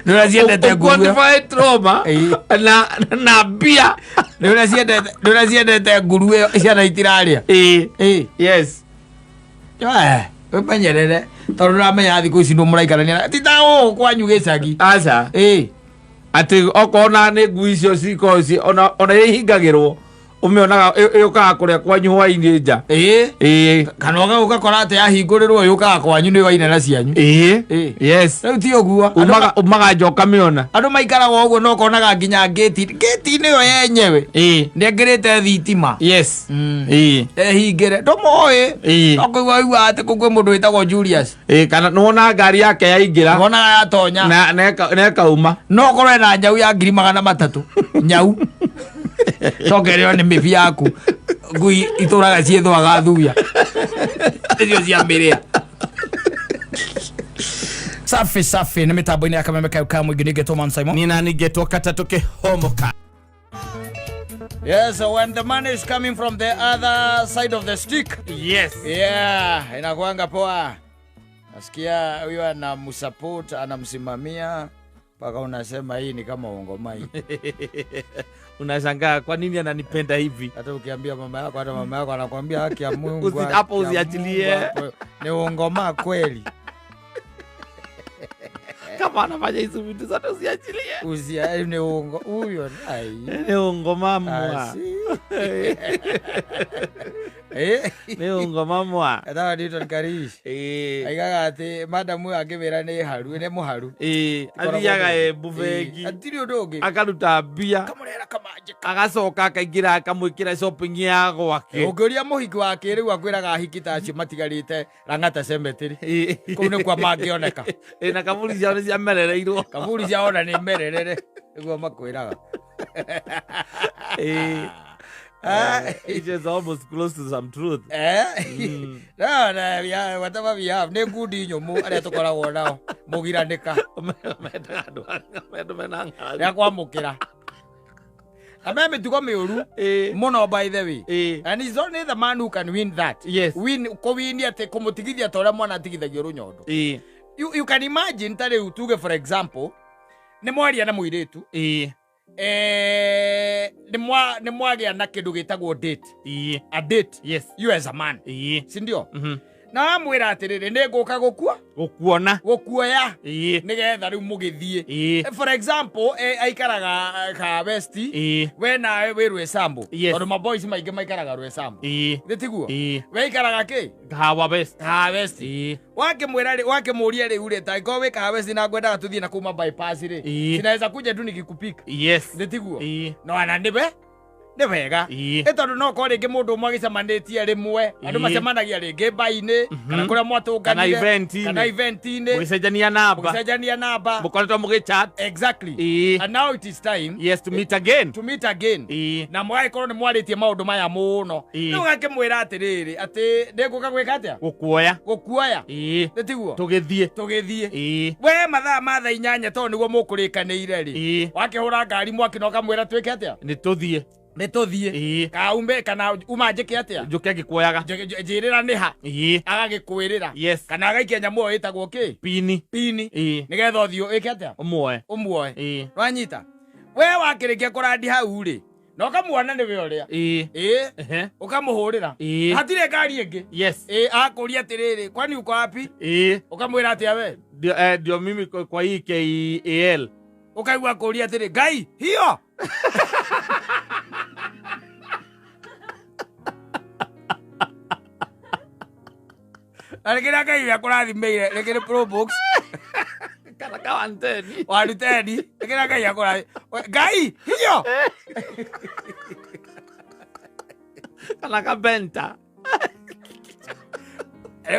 Nĩ ũrĩa ciendete nguruwe. Quantify trauma Ĩĩ. na mbia. Nĩ ũrĩa ciendete, nĩ ũrĩa ciendete nguruwe ciana itirarĩa. Ĩĩ. Ĩĩ. Yes. Eh, wĩmenyerere tondũ nĩũramenya thikũ ici nũ mũraikarania ti ta gũkũ kwanyu gĩcagi. Aca. Ĩĩ. Atĩ okorwo na nĩ ngui icio cikoragwo ci ona ihingagĩrwo ũmĩonaga yũkaga kũrĩa kwanyu hwainĩ nja. Ĩĩ. Ĩĩ. Kana ũgakora atĩ yahingũrĩrwo yũkaga kwanyu nĩ waina na cianyu. Ĩĩ. Ĩĩ. Yes. Rĩu ti ũguo. Andũ Umaga nja ũkamĩona. Andũ maikaraga ũguo no ũkonaga nginya ngĩti ngĩti-inĩ ĩyo yenyewe Ĩĩ. nĩekĩrĩte thitima. Yes. Mm. Ĩĩ. Ehingĩre ndũmoĩ. Ĩĩ. No kũigua waigua atĩ kũu kwĩ mũndũ wĩtagwo Julius. Ĩĩ, kana nĩwona ngari yake yaingĩra Wonaga yatonya. na ĩkauma. No ũkorwo ena nyau ya 300,000. Nyau. Coke ĩrĩo nĩ mĩbi yaku. Ngui itũraga ciĩthũaga thuya. Nĩcio ciamĩrĩa. Safi safi nĩ mĩtambo-inĩ ya kameme kayo ka mũingĩ nĩngetwo Man Simon. Nina ningetwo katatũ kĩhomoka. Yes, when the money is coming from the other side of the stick. Yes. Yeah, inakuanga poa. Nasikia huyo anamsupport, anamsimamia mpaka unasema hii ni kama uongomai. Unashangaa kwa nini ananipenda hivi. Hata ukiambia mama yako, hata mama yako anakuambia haki ya Mungu. Usi- hapo haki ya usiachilie. Mungu hapo. Ni uongoma kweli. Kama anafanya hizo vitu zote usiachilie. Usia ni uongo huyo ai. Ni ungomamwa. Asi. Eh, Ni ungomamwa. etagwo Newton Karish. Ĩĩ. Aigaga atĩ madam ũyũ angĩwĩra nĩ haru, nĩ mũharu. Ĩĩ, athiaga Embu bengi Hatirĩ ũndũ ũngĩ. akaruta mbia Kamũrehera kamanjĩka. agacoka akaingĩra akamwĩkĩra shopping ya gwake. Ũngĩũria mũhiki wa kĩrĩu akwĩraga ahiki ta acio matigarĩte Lang'ata Cemetery. Ĩĩ. Kũu nĩkuo mangĩoneka. Ĩĩ, na kaburi ciao nĩ ciamerereirwo. Kaburi ciao ona nĩ mererere nĩguo makwĩraga. Ĩĩ. Ah. It is almost close to some truth. Eh? No, no, we have, whatever we have, nĩ ngundi nyũmũ arĩa tũkoragwo nao mũgiranĩka Mendaga andũ andũ mena ng'aragu. rĩa kwamũkĩra. Na me mĩtugo mĩũru Ĩĩ. mũno by the way. Ĩĩ. And it's only the man who can win that. Yes. Win, kũwini atĩ kũmũtigithia ta ũrĩa mwana atigithagio rũnyondo. Ĩĩ. You can imagine ta rĩu tuge for example, nĩ mwaria na mũirĩtu Ĩĩ. nĩ mwagĩa na kĩndũ gĩtagwo date. Ĩĩ. A date. Yes. You as a man. Ĩĩ. Si ndio? Mhm. Na wamwĩra atĩrĩrĩ nĩ ngũka gũkua Gũkuona. gũkuoya Ĩĩ. nĩgetha rĩu mũgĩthiĩ. Ĩĩ. For example, aikaraga ka West, Ĩĩ. we nawe wĩ Rwĩsambu. Yes. Tondũ maboys maingĩ maikaraga Rwĩsambu. Ĩĩ. Nĩ tiguo? Ĩĩ. We aikaraga kĩ? Kahawa West. Kahawa West. Ĩĩ. Wakĩmwĩra rĩ, wakĩmũria rĩu rĩ, ta angĩkorwo wĩ Kahawa West na ngwendaga tũthiĩ na kuma bypass rĩ, Ĩĩ. sinaweza kuja tu nikikupika. Yes. Nĩ tiguo? Ĩĩ. No ana nĩwe nĩ wega. Ĩĩ. Ĩ tondũ no korwo rĩngĩ mũndũ ũmwe agĩcemanĩtie rĩmwe, andũ Ĩĩ. macemanagia rĩngĩ mba-inĩ, kana kũrĩa mwatũnganire, Kana event-inĩ. kana event-inĩ, Mũgĩcenjania namba. mũgĩcenjania namba. Mũkoretwo mũgĩchat. Exactly. Ĩĩ. And now it is time Yes, to meet again. to meet again. Ĩĩ. Na mũgagĩkorwo nĩ mwarĩtie maũndũ maya mũno. Ĩĩ. Rĩu ũgakĩmwĩra atĩrĩrĩ, atĩ nĩngũka gwĩka atĩa? Gũkuoya. Gũkuoya. Ĩĩ. Nĩ tiguo? Tũgĩthiĩ. Tũgĩthiĩ. Ĩĩ. We mathaa ma thaa inyanya tondũ nĩguo mũkũrĩkanĩire rĩ. Ĩĩ. Wakĩhũra ngari mwaki na ũkamwĩra twĩke atĩa? Nĩ tũthiĩ. Nĩ tũthiĩ. Ĩĩ. Kaume kana uma njĩke atĩa? Njũke ngĩkuoyaga. Njĩrĩra nĩ ha? Ĩĩ. Agagĩkwĩrĩra. Yes. Kana agaikia nyamũ ĩyo ĩtagwo kĩ? Pini. Pini. Ĩĩ. Nĩgetha ũthiĩ ĩke atĩa? Ũmuoe. Ũmuoe. Ĩĩ. Wanyita? We wakĩrĩkia kũrandi hau rĩ, na ũkamuona nĩwe ũrĩa. Ĩĩ. Ĩĩ. Ehe. Ũkamũhũrĩra. Ĩĩ. Hatirĩ ngari ĩngĩ. Yes. Ĩĩ, akũria atĩrĩrĩ, kwani uko wapi? Ĩĩ. Ũkamwĩra atĩa we? Ndio, ndio mimi kwa hii KAL. Ũkaigua akũria atĩrĩ, Ngai, hiyo? Na rĩngĩ Ngai ũrĩa akũrathimĩire, rĩngĩ nĩ Probox, Kana ka 110. waruteni, rĩngĩ Ngai akũrathimĩire. Ngai, hiyo? Kana ka Benta.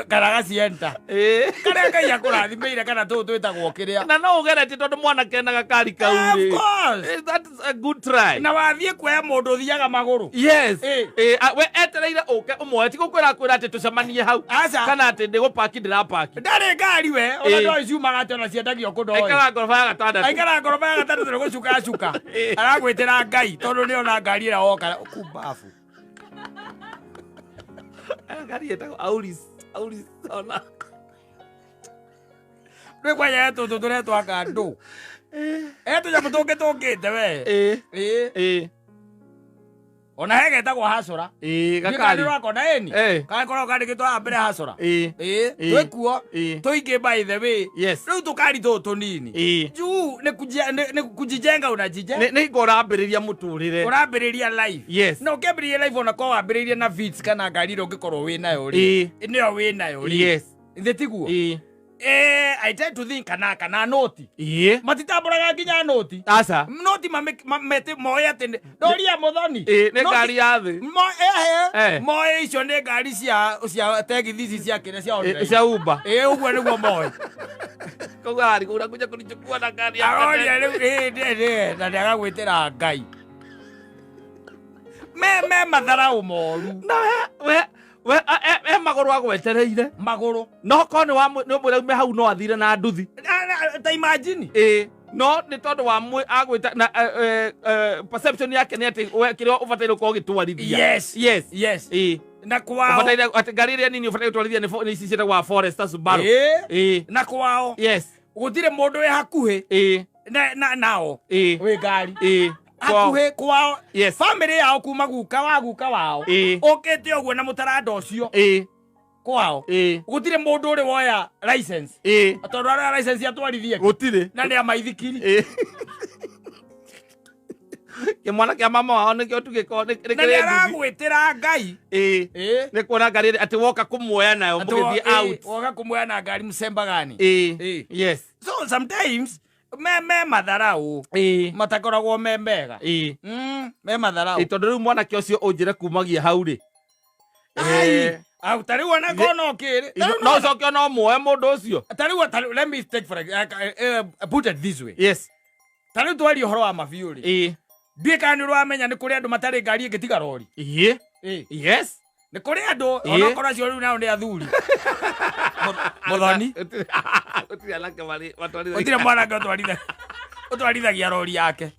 Kana gacienta. Ĩĩ. Karĩa Ngai akũrathimĩire kana tũũ twĩtagwo kĩrĩa. Na no ũgeretie tondũ mwanake na gakari kau Of rĩ. course. That's a good try. Na wathiĩ kuoya mũndũ ũthiaga magũrũ. Yes. Ĩĩ. Ĩĩ, we etereire ũke ũmuoe ti gũkwĩra kwĩra atĩ tũcemanie hau. Aca. Kana atĩ ndĩgũpaki ndĩrapaki. Ndarĩ ngari we, ona Ĩĩ. ndoĩ ciumaga atĩ ona ciendagio kũndũ oĩ. Aikara ngoroba ya gatandatũ. Aikara ngoroba ya gatandatũ nĩ gũcuka cuka. Ĩĩ. Aragwĩtĩra Ngai tondũ nĩ ona ngari ĩrĩa woka kumbabu. Ngari ĩtagwo Auris. Auris ona. Rĩu kwanja tũtũ tũretwa kandũ. He tũnyamũ tũngĩ tũkĩte we. Ĩĩ. Ĩĩ. Ĩĩ. Ona he getagwo hacũra. Ĩĩ, gakari. Gakari ĩni. Eh. Gakoragwo kandĩkĩtwo haha mbere hacũra. Ĩĩ. Ĩĩ. Ĩĩ. Twĩkuo. Ĩĩ. Tũingĩ by the way. Yes. Rĩu tũkari tũtũ tũnini. Ĩĩ. Juu nĩ nĩ kujijenga unajijenga. Nĩ nĩ hingo ũrambĩrĩria mũtũrĩre. Ũrambĩrĩria life. Yes. Na ũkĩambĩrĩria life ona korwo wambĩrĩirie na Vitz kana ngari ĩrĩa ũngĩkorwo wĩ nayo rĩ. Ĩĩ. Nĩyo wĩ nayo rĩ. Yes. Ithe tiguo? Ĩĩ. I tend to think kana noti. Ĩĩ. Matitambũraga nginya noti. Aca. Noti moĩ atĩ ndoria mũthoni. Ĩĩ, nĩ Noti- ngari ya thĩ. Ehe. Eh. Moĩ icio nĩ ngari cia tegithi ici cia kĩrĩa cia Ĩĩ, online. cia Uber. Ĩĩ, ũguo nĩguo moĩ. Koguo ararigwo unakuja kunichukua na ngari ya Aroria rĩu ĩĩ, nĩ, na nĩagagwĩtĩra Ngai. Me matharaũ moru. Na we e magũrũ agwetereire. Magũrũ. No korwo nĩ wamwĩ nĩ ũmwĩra ume hau no athire na nduthi. Ta imagine. Ĩĩ. No nĩ tondũ wa mwĩ agwĩta na perception yake nĩ atĩ we kĩrĩa ũbataire gũkorwo ũgĩtwarithia. Yes. Yes. Yes. Ĩĩ. Na kwao. Ũbataire atĩ ngari ĩrĩa nini ũbataire gũtwarithia nĩ nĩ ici ciĩtagwo Forester Subaru. Ĩĩ. Ĩĩ. Na kwao. Yes. Gũtirĩ mũndũ wĩ hakuhĩ Ĩĩ. na nao. Ĩĩ. Wĩ ngari. Ĩĩ. Kwao. Hakuhĩ kwao. Yes. Family yao kuma guka wa guka wao. Ĩĩ. Ũkĩte ũguo na mũtaranda ũcio Ĩĩ. kwao. Ĩĩ. Gũtirĩ mũndũ ũrĩ woya license. Ĩĩ. Tondũ arĩa license atwarithie. Gũtirĩ. Na nĩ a maithikiri. Ĩĩ. Kĩmwana kĩa mama wao nĩkĩo tu gĩkoragwo nĩ Na nĩ kĩrĩ nduthi. aragwĩtĩra Ngai. Ĩĩ. Ĩĩ. Nĩ kuona ngari ĩrĩa atĩ woka kũmuoya nayo mũgĩthiĩ out. Woka kũmuoya na ngari mũcemba gani. Ĩĩ. Ĩĩ. Yes. So sometimes me matharau Ĩĩ. matakoragwo me mega. Ĩĩ. Me matharau. Ĩĩ, tondũ rĩu mwanake ũcio ũnjĩre kumagia hau rĩ. Ai, Eh, au ta rĩu ona korwo no kĩrĩ. Ta rĩu No ũcoke no muoe mũndũ ũcio. Ta rĩu let me take for put it this way. Yes. Ta rĩu twaria ũhoro wa mabiũ rĩ. Ĩĩ. Ndiũĩ kana nĩ ũramenya nĩ kũrĩ andũ matarĩ ngari ĩngĩ tiga rori. Ĩĩ. Ĩĩ. Yes. Nĩ kũrĩ andũ Ĩĩ. onokorwo acio rĩu nao nĩ athuri. Mũthoni. Gũtirĩ anake matwarithagia. Gũtirĩ mwanake ũtwarithagia rori yake.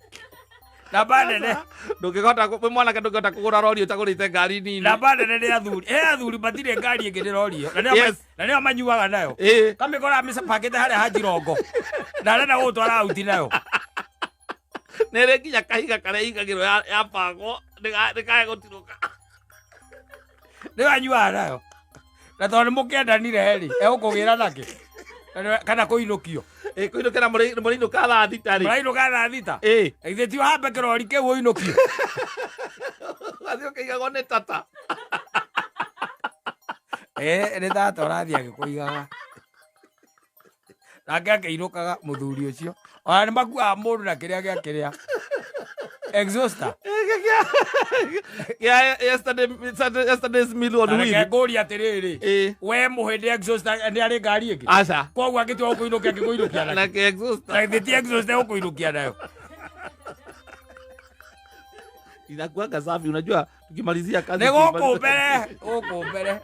Namba nene. Ndũngĩhota mwanake ndũngĩhota kũgũra rori ũtagũrĩte ngari nini. Namba nene nĩ athuri. He athuri matirĩ ngari ĩngĩ nĩ rori ĩyo. Yes. Na nĩo manyuaga nayo. Ĩĩ. Kamĩkora mĩpakĩte harĩa ha njirongo. Na arenda gũgũtwara auti nayo. Nĩ ĩrĩ nginya kahiga karĩa ĩhingagĩrwo yabangwo ndĩkae gũtirũka. Nĩyo anyuaga nayo. Na tondũ nĩ mũkĩendanire rĩ, egũkũgĩra nakĩ? Kana kũinũkio. Ĩĩ, kũinũkĩra mũrĩinũka thaa thita rĩ. Mũrainũka thaa thita. Ĩĩ. Githĩ ti ũhambe kĩrori kĩu ũinũkio? Ũgathiĩ ũkĩigagwo nĩ tata. Ĩĩ, nĩ tata ũrathiĩ agĩkũigaga. Nake akĩinũkaga mũthuri ũcio. Ona nĩ makuaga mũndũ na kĩrĩa gĩa kĩrĩa. Exhauster. Kĩa yesterday's meal on Na reke wheel. ngũrie atĩrĩrĩ. Ĩĩ. We mũhĩndĩ exhauster nĩ arĩ ngari ĩngĩ? Aca. Koguo angĩtua gũkũinũkia angĩkũinũkia Na nakĩ? kĩ exhauster. Na githĩ ti exhauster egũkũinũkia nayo? Inakuanga safi, unajua tukimalizia kazi Nĩ gũkũ mbere, gũkũ mbere.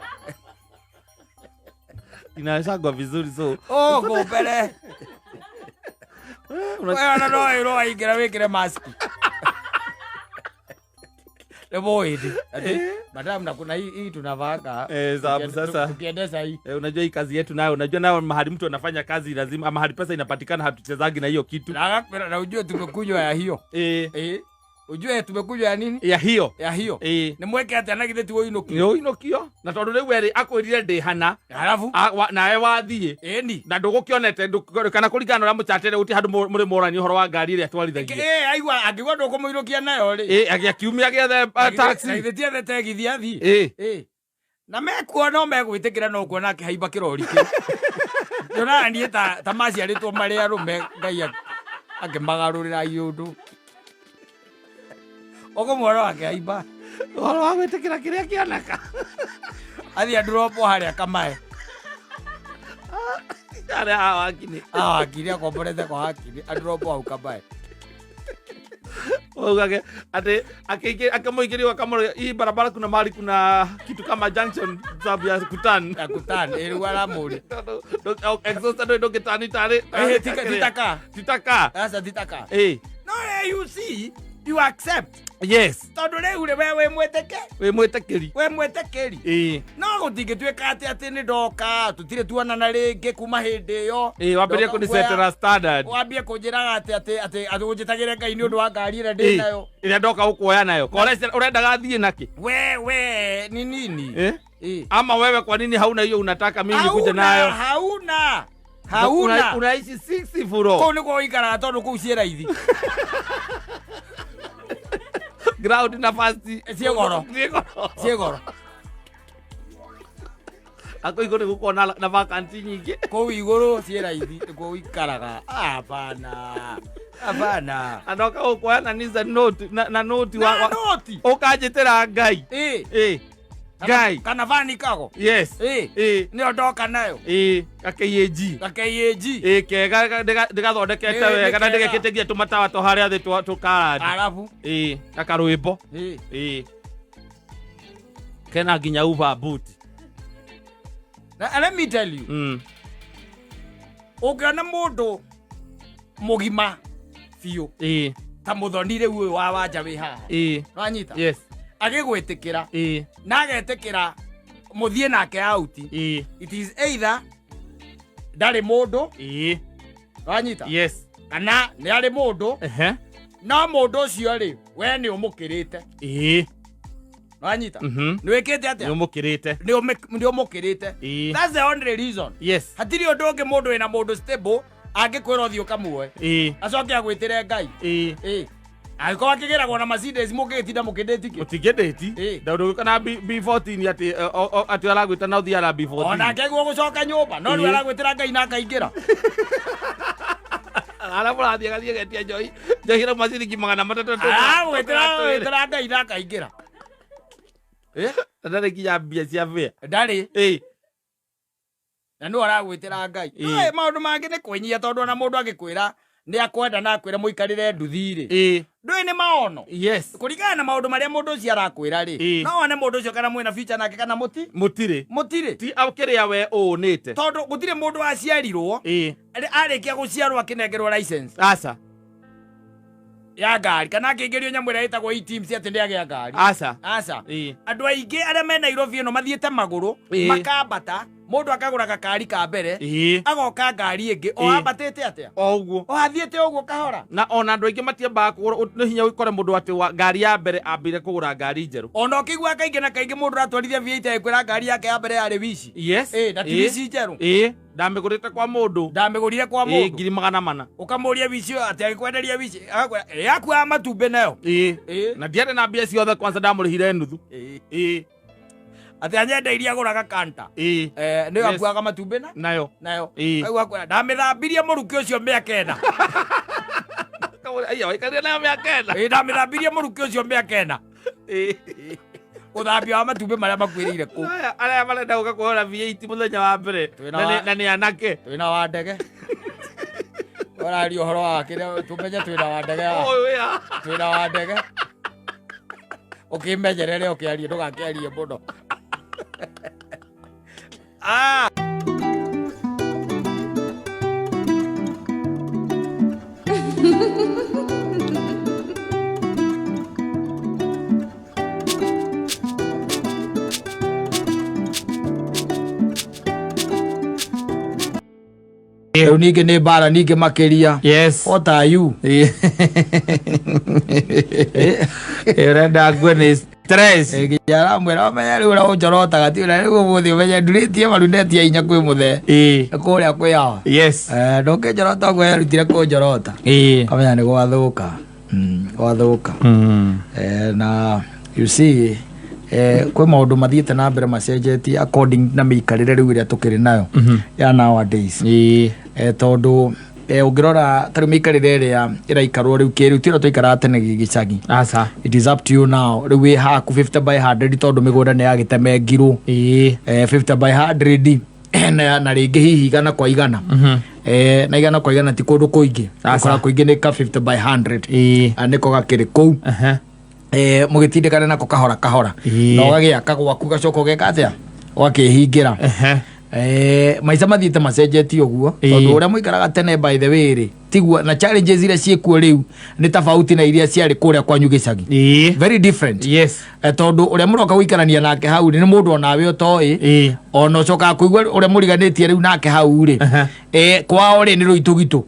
inashagwa vizuri so Gũkũ mbere. We ona no ĩrwo waingĩra wĩkĩre mask. Nĩ mũhĩndĩ. Ati, madam na kuna hii tunavaka. Sababu sasa. Tukiendesha hii. Unajua hii kazi yetu nayo, unajua nayo mahali mtu anafanya kazi lazima mahali pesa inapatikana hatuchezagi na hiyo kitu. Na agakwĩra na ujue tumekunywa ya hiyo. Ujue tumekunywa ya nini? Ya hiyo. Ya hiyo. Nĩ mweke atĩa na githĩ ti ũinũkio? Nĩ ũinũkio na tondũ rĩu erĩ akwĩrire ndĩ hana. Halafu? Nawe wathiĩ. Ĩni. Na ndũgũkĩonete, kana kũringana na ũrĩa mũchatĩre gũtirĩ handũ mũrĩ morani ũhoro wa ngari ĩrĩa atwarithagia. Aigua angĩigua ndũkũmũinũkia nayo rĩ. Akiumia gĩethe taxi. Na githĩ ti ethe tegithi athiĩ? Na mekuo no megwĩtĩkĩra no kuona akĩhaimba kĩrori kĩu. Nyonaga niĩ ta maciarĩtwo marĩ arũme Ngai akĩmagarũrĩra iũndũ. Ũkũmuona akĩhaimba. Ũhoro wa gwĩtĩkĩra kĩrĩa kĩoneka. Athiĩ andũropo harĩa kamae. Harĩa haha wakini. Haha wakini akomborete kwa wakini andũropo hau kamae. Ugage ati akimũingĩria akamũrora hii barabara kuna mahali kuna kitu kama junction sababu ya kutan. Ya kutan, rĩu aramũria. Tondũ exhauster ndũĩ ndũngĩtani tarĩ. Titaka. Titaka. Aca titaka. Ĩĩ. No, you see, You accept. Yes. Tondũ rĩu rĩ, we wĩ mwĩtĩke Wĩ mwĩtĩkĩri. Wĩ mwĩtĩkĩri. Ĩĩ. No gũtingĩtuĩka atĩ nĩ ndoka tũtirĩ tuonana rĩngĩ kuma hĩndĩ ĩyo. Ĩĩ, wambĩrĩrie Ndoka kũnisetera standard. Wambie kũnjĩraga atĩ ũnjĩtagĩre Ngai nĩ ũndũ wa ngari ĩrĩa ndĩ Ĩĩ, nayo. Ĩrĩa ndoka gũkuoya nayo. Ko ũrendaga thiĩ nakĩ? We ni nini? Eh? Ĩĩ. Ama wewe kwa nini hauna hiyo unataka mimi nikuje Hauna, nayo? hauna hauna. Unaishi 60 floor. Kũu nĩkuo ũikaraga tondũ kũu ciĩ raithi. Ground na first. Ciĩ goro. Ciĩ goro. Ciĩ goro. Akå igå nä gå korwo na vacancy nyingä. Kũu igũrũ ciĩ raithi, nĩkuo ũikaraga. Hapana, hapana. Andoka gå kuoya na Nissan Note na noti Na wa noti. Ũkanjĩtĩra Ngai. Ĩĩ. Ĩĩ. Ngai. Kana vani kago. Yes. Ĩĩ. Ĩĩ. Nĩyo ndoka nayo. Ĩĩ, ga KAG. Ga KAG. Ĩĩ, kega ndĩgathondekete Ĩĩ, nĩ wega na kega. ndĩgekĩte nginya tũmatawa twa harĩa thĩ twa tũkarandi. Arabu. Ĩĩ, na karwĩmbo. Ĩĩ. Ĩĩ. Kena nginya Uber boot. Na let me tell you, Ũngĩona mũndũ mũgima biũ Ĩĩ. ta mũthoni rĩu ũyũ wa wanja wĩ haha. Ĩĩ. Nĩwanyita? Yes. Agĩgwĩtĩkĩra Ĩĩ. na agetĩkĩra mũthiĩ nake out. Ĩĩ. It is either ndarĩ mũndũ. Ĩĩ. Nĩwanyita? Yes. Kana nĩ arĩ mũndũ. Ehe. No mũndũ ũcio rĩ, we nĩ ũmũkĩrĩte. Ĩĩ. Nĩwanyita? Mhm. Nĩ wĩkĩte atĩa? Nĩ ũmũkĩrĩte. Nĩ ũmũkĩrĩte. Ĩĩ. That's the only reason. Yes. Hatirĩ ũndũ ũngĩ mũndũ wĩna mũndũ stable angĩkwĩra ũthiĩ ũkamuoe. Ĩĩ. Acoke agwĩtĩre Ngai. Ĩĩ. Ĩĩ. Angĩkorwo akĩgĩragwo na Mercedes mũngĩgĩtinda mũkĩndĩti kĩ? Ũtingĩndĩti. Ĩĩ. Ndũgĩũka na B14 atĩ atĩ aragwĩta na ũthiaga na B14. Onake guo gũcoka nyũmba no rĩu Ĩĩ. aragwĩtĩra Ngai na akaingĩra. Arĩa mũrathiĩ agathiĩ agetia njohi. Njohi ĩrauma ciringi 300. Aragwĩtĩra Ngai na akaingĩra. Ĩĩ. Na ndarĩ nginya mbia cia bĩa. Ndarĩ. Ĩĩ. Na nĩwe aragwĩtĩra Ngai. Ĩĩ. No maũndũ mangĩ nĩ kwĩnyihia tondũ ona mũndũ angĩkwĩra nĩ akwenda na akwĩra mũikarĩre nduthi rĩ. Ĩĩ. Ndũĩ nĩ maono. Yes. Kũringana na maũndũ marĩa mũndũ ũcio arakwĩra rĩ. Ĩĩ. No wone mũndũ ũcio kana mwĩna future nake kana mũti? Mũtirĩ. Mũtirĩ. Ti kĩrĩa we ũnĩte. Tondũ gũtirĩ mũndũ waciarirwo. Ĩĩ. Arĩkia gũciarwo akĩnengerwo license. Aca. Ya ngari kana akĩingĩrio nyamũ ĩrĩa ĩtagwo e-teams atĩ nĩ agĩa ngari. Aca. Aca. Ĩĩ. Andũ aingĩ arĩa me Nairobi ĩno mathiĩte magũrũ Ĩĩ. makambata, mũndũ akagũra gakari ka mbere, Ĩĩ. agoka ngari ĩngĩ o Ĩĩ. ambatĩte atĩa? O ũguo. O athiĩte ũguo kahora. Na ona andũ aingĩ matiambaga kũgũra, nĩ hinya ũkore mũndũ atĩ wa ngari ya mbere ambire kũgũra ngari njerũ. Ona ũkĩigua kaingĩ na kaingĩ mũndũ aratwarithia V8 agĩkwĩra ngari yake ya mbere yarĩ wici. Yes. Ĩĩ, na ti Ĩĩ. wici njerũ. Ĩĩ, ndamĩgũrĩte kwa mũndũ. Ndamĩgũrire kwa Ĩĩ, mũndũ. 400,000. Ũkamũria wici ĩyo atĩ agĩkwenderia wici, agakwĩra, ĩĩ, yakuaga matumbĩ nayo. Ĩĩ. Ĩĩ. Na ndiarĩ na mbia ciothe kwanza ndamũrĩhire nuthu. Ĩĩ. Ĩĩ. Atĩ anyendeirie agũraga kanta. Ĩĩ. Nĩyo Yes. akuaga matumbĩ na? Nayo. Nayo. Ĩĩ. Rĩu akwĩra, ndamĩthambirie mũrukĩ ũcio mĩaka ĩna. Aiya, waikarire nayo mĩaka ĩna. Ĩĩ, ndamĩthambirie mũrukĩ ũcio mĩaka ĩna. Ĩĩ. Gũthambia wa matumbĩ marĩa makuĩrĩire kũu. Aya, arĩa marenda gũka kuoya V8 mũthenya wa mbere. Twĩna Na wa- na nĩ anake. Twĩna wa ndege. Ũraria ũhoro wa kĩrĩa tũmenye twĩna wa ndege haha. Ũyũ wĩ haha. Twĩna wa ndege. Ũkĩmenyerere ũkĩarie, ndũgakĩarie mũno. Rĩu ningĩ nĩ mbara ningĩ makĩria. Yes. What are you? Ũrenda ngue nĩ stress. Nginya aramwĩra ũmenye rĩu ũrĩa ũnjorotaga ti ũrĩa rĩu ũmũthĩ ũmenye ndurĩtie maru ndetia inya kwĩ mũthee. Ĩĩ. Kũrĩa kwĩ awa. Yes. Ndũkĩnjorota ũguo erutire kũnjorota. Ĩĩ. Kamenya nĩ gwathũka. Gwathũka. Na you see, kwĩ maũndũ mathiĩte na mbere macenjetie according na mĩikarĩre rĩu ĩrĩa tũkĩrĩ nayo ya nowadays. Ĩĩ. Tondũ ũngĩrora ta rĩu mĩikarĩre ĩrĩa ĩraikarwo rĩu kĩrĩu ti ũrĩa twaikaraga tene gĩcagi. Aca. It is up to you now. Rĩu wĩ haku 50 by 100 tondũ mĩgũnda nĩ yagĩtemengirwo. Ĩĩ. 50 by 100 na rĩngĩ hihi igana kwa igana. Na igana kwa igana ti kũndũ kũingĩ. Aca. Ũkora kũingĩ nĩ ka 50 by 100. Ĩĩ. Nĩko gakĩrĩ kũu. Aha. Mũgĩtindĩkane nako kahora kahora. Ĩĩ. Na ũgagĩaka gwaku gacoka ũgeka atĩa? Ũgakĩhingĩra. Ehe. Maica mathiĩte macenjetie ũguo. Ĩĩ. Tondũ ũrĩa mũikaraga tene by the way rĩ, Tiguo na challenges iria ciĩkuo rĩu nĩ tofauti na iria ciarĩ kũrĩa kwanyu gĩcagi. Very different. Tondũ ũrĩa mũroka gũikarania nake hau rĩ, nĩ mũndũ onawe ũtoĩ. Ona ũcokaga kũigua ũrĩa mũriganĩtie rĩu nake hau rĩ, kwao rĩ nĩ rũitũgitũ.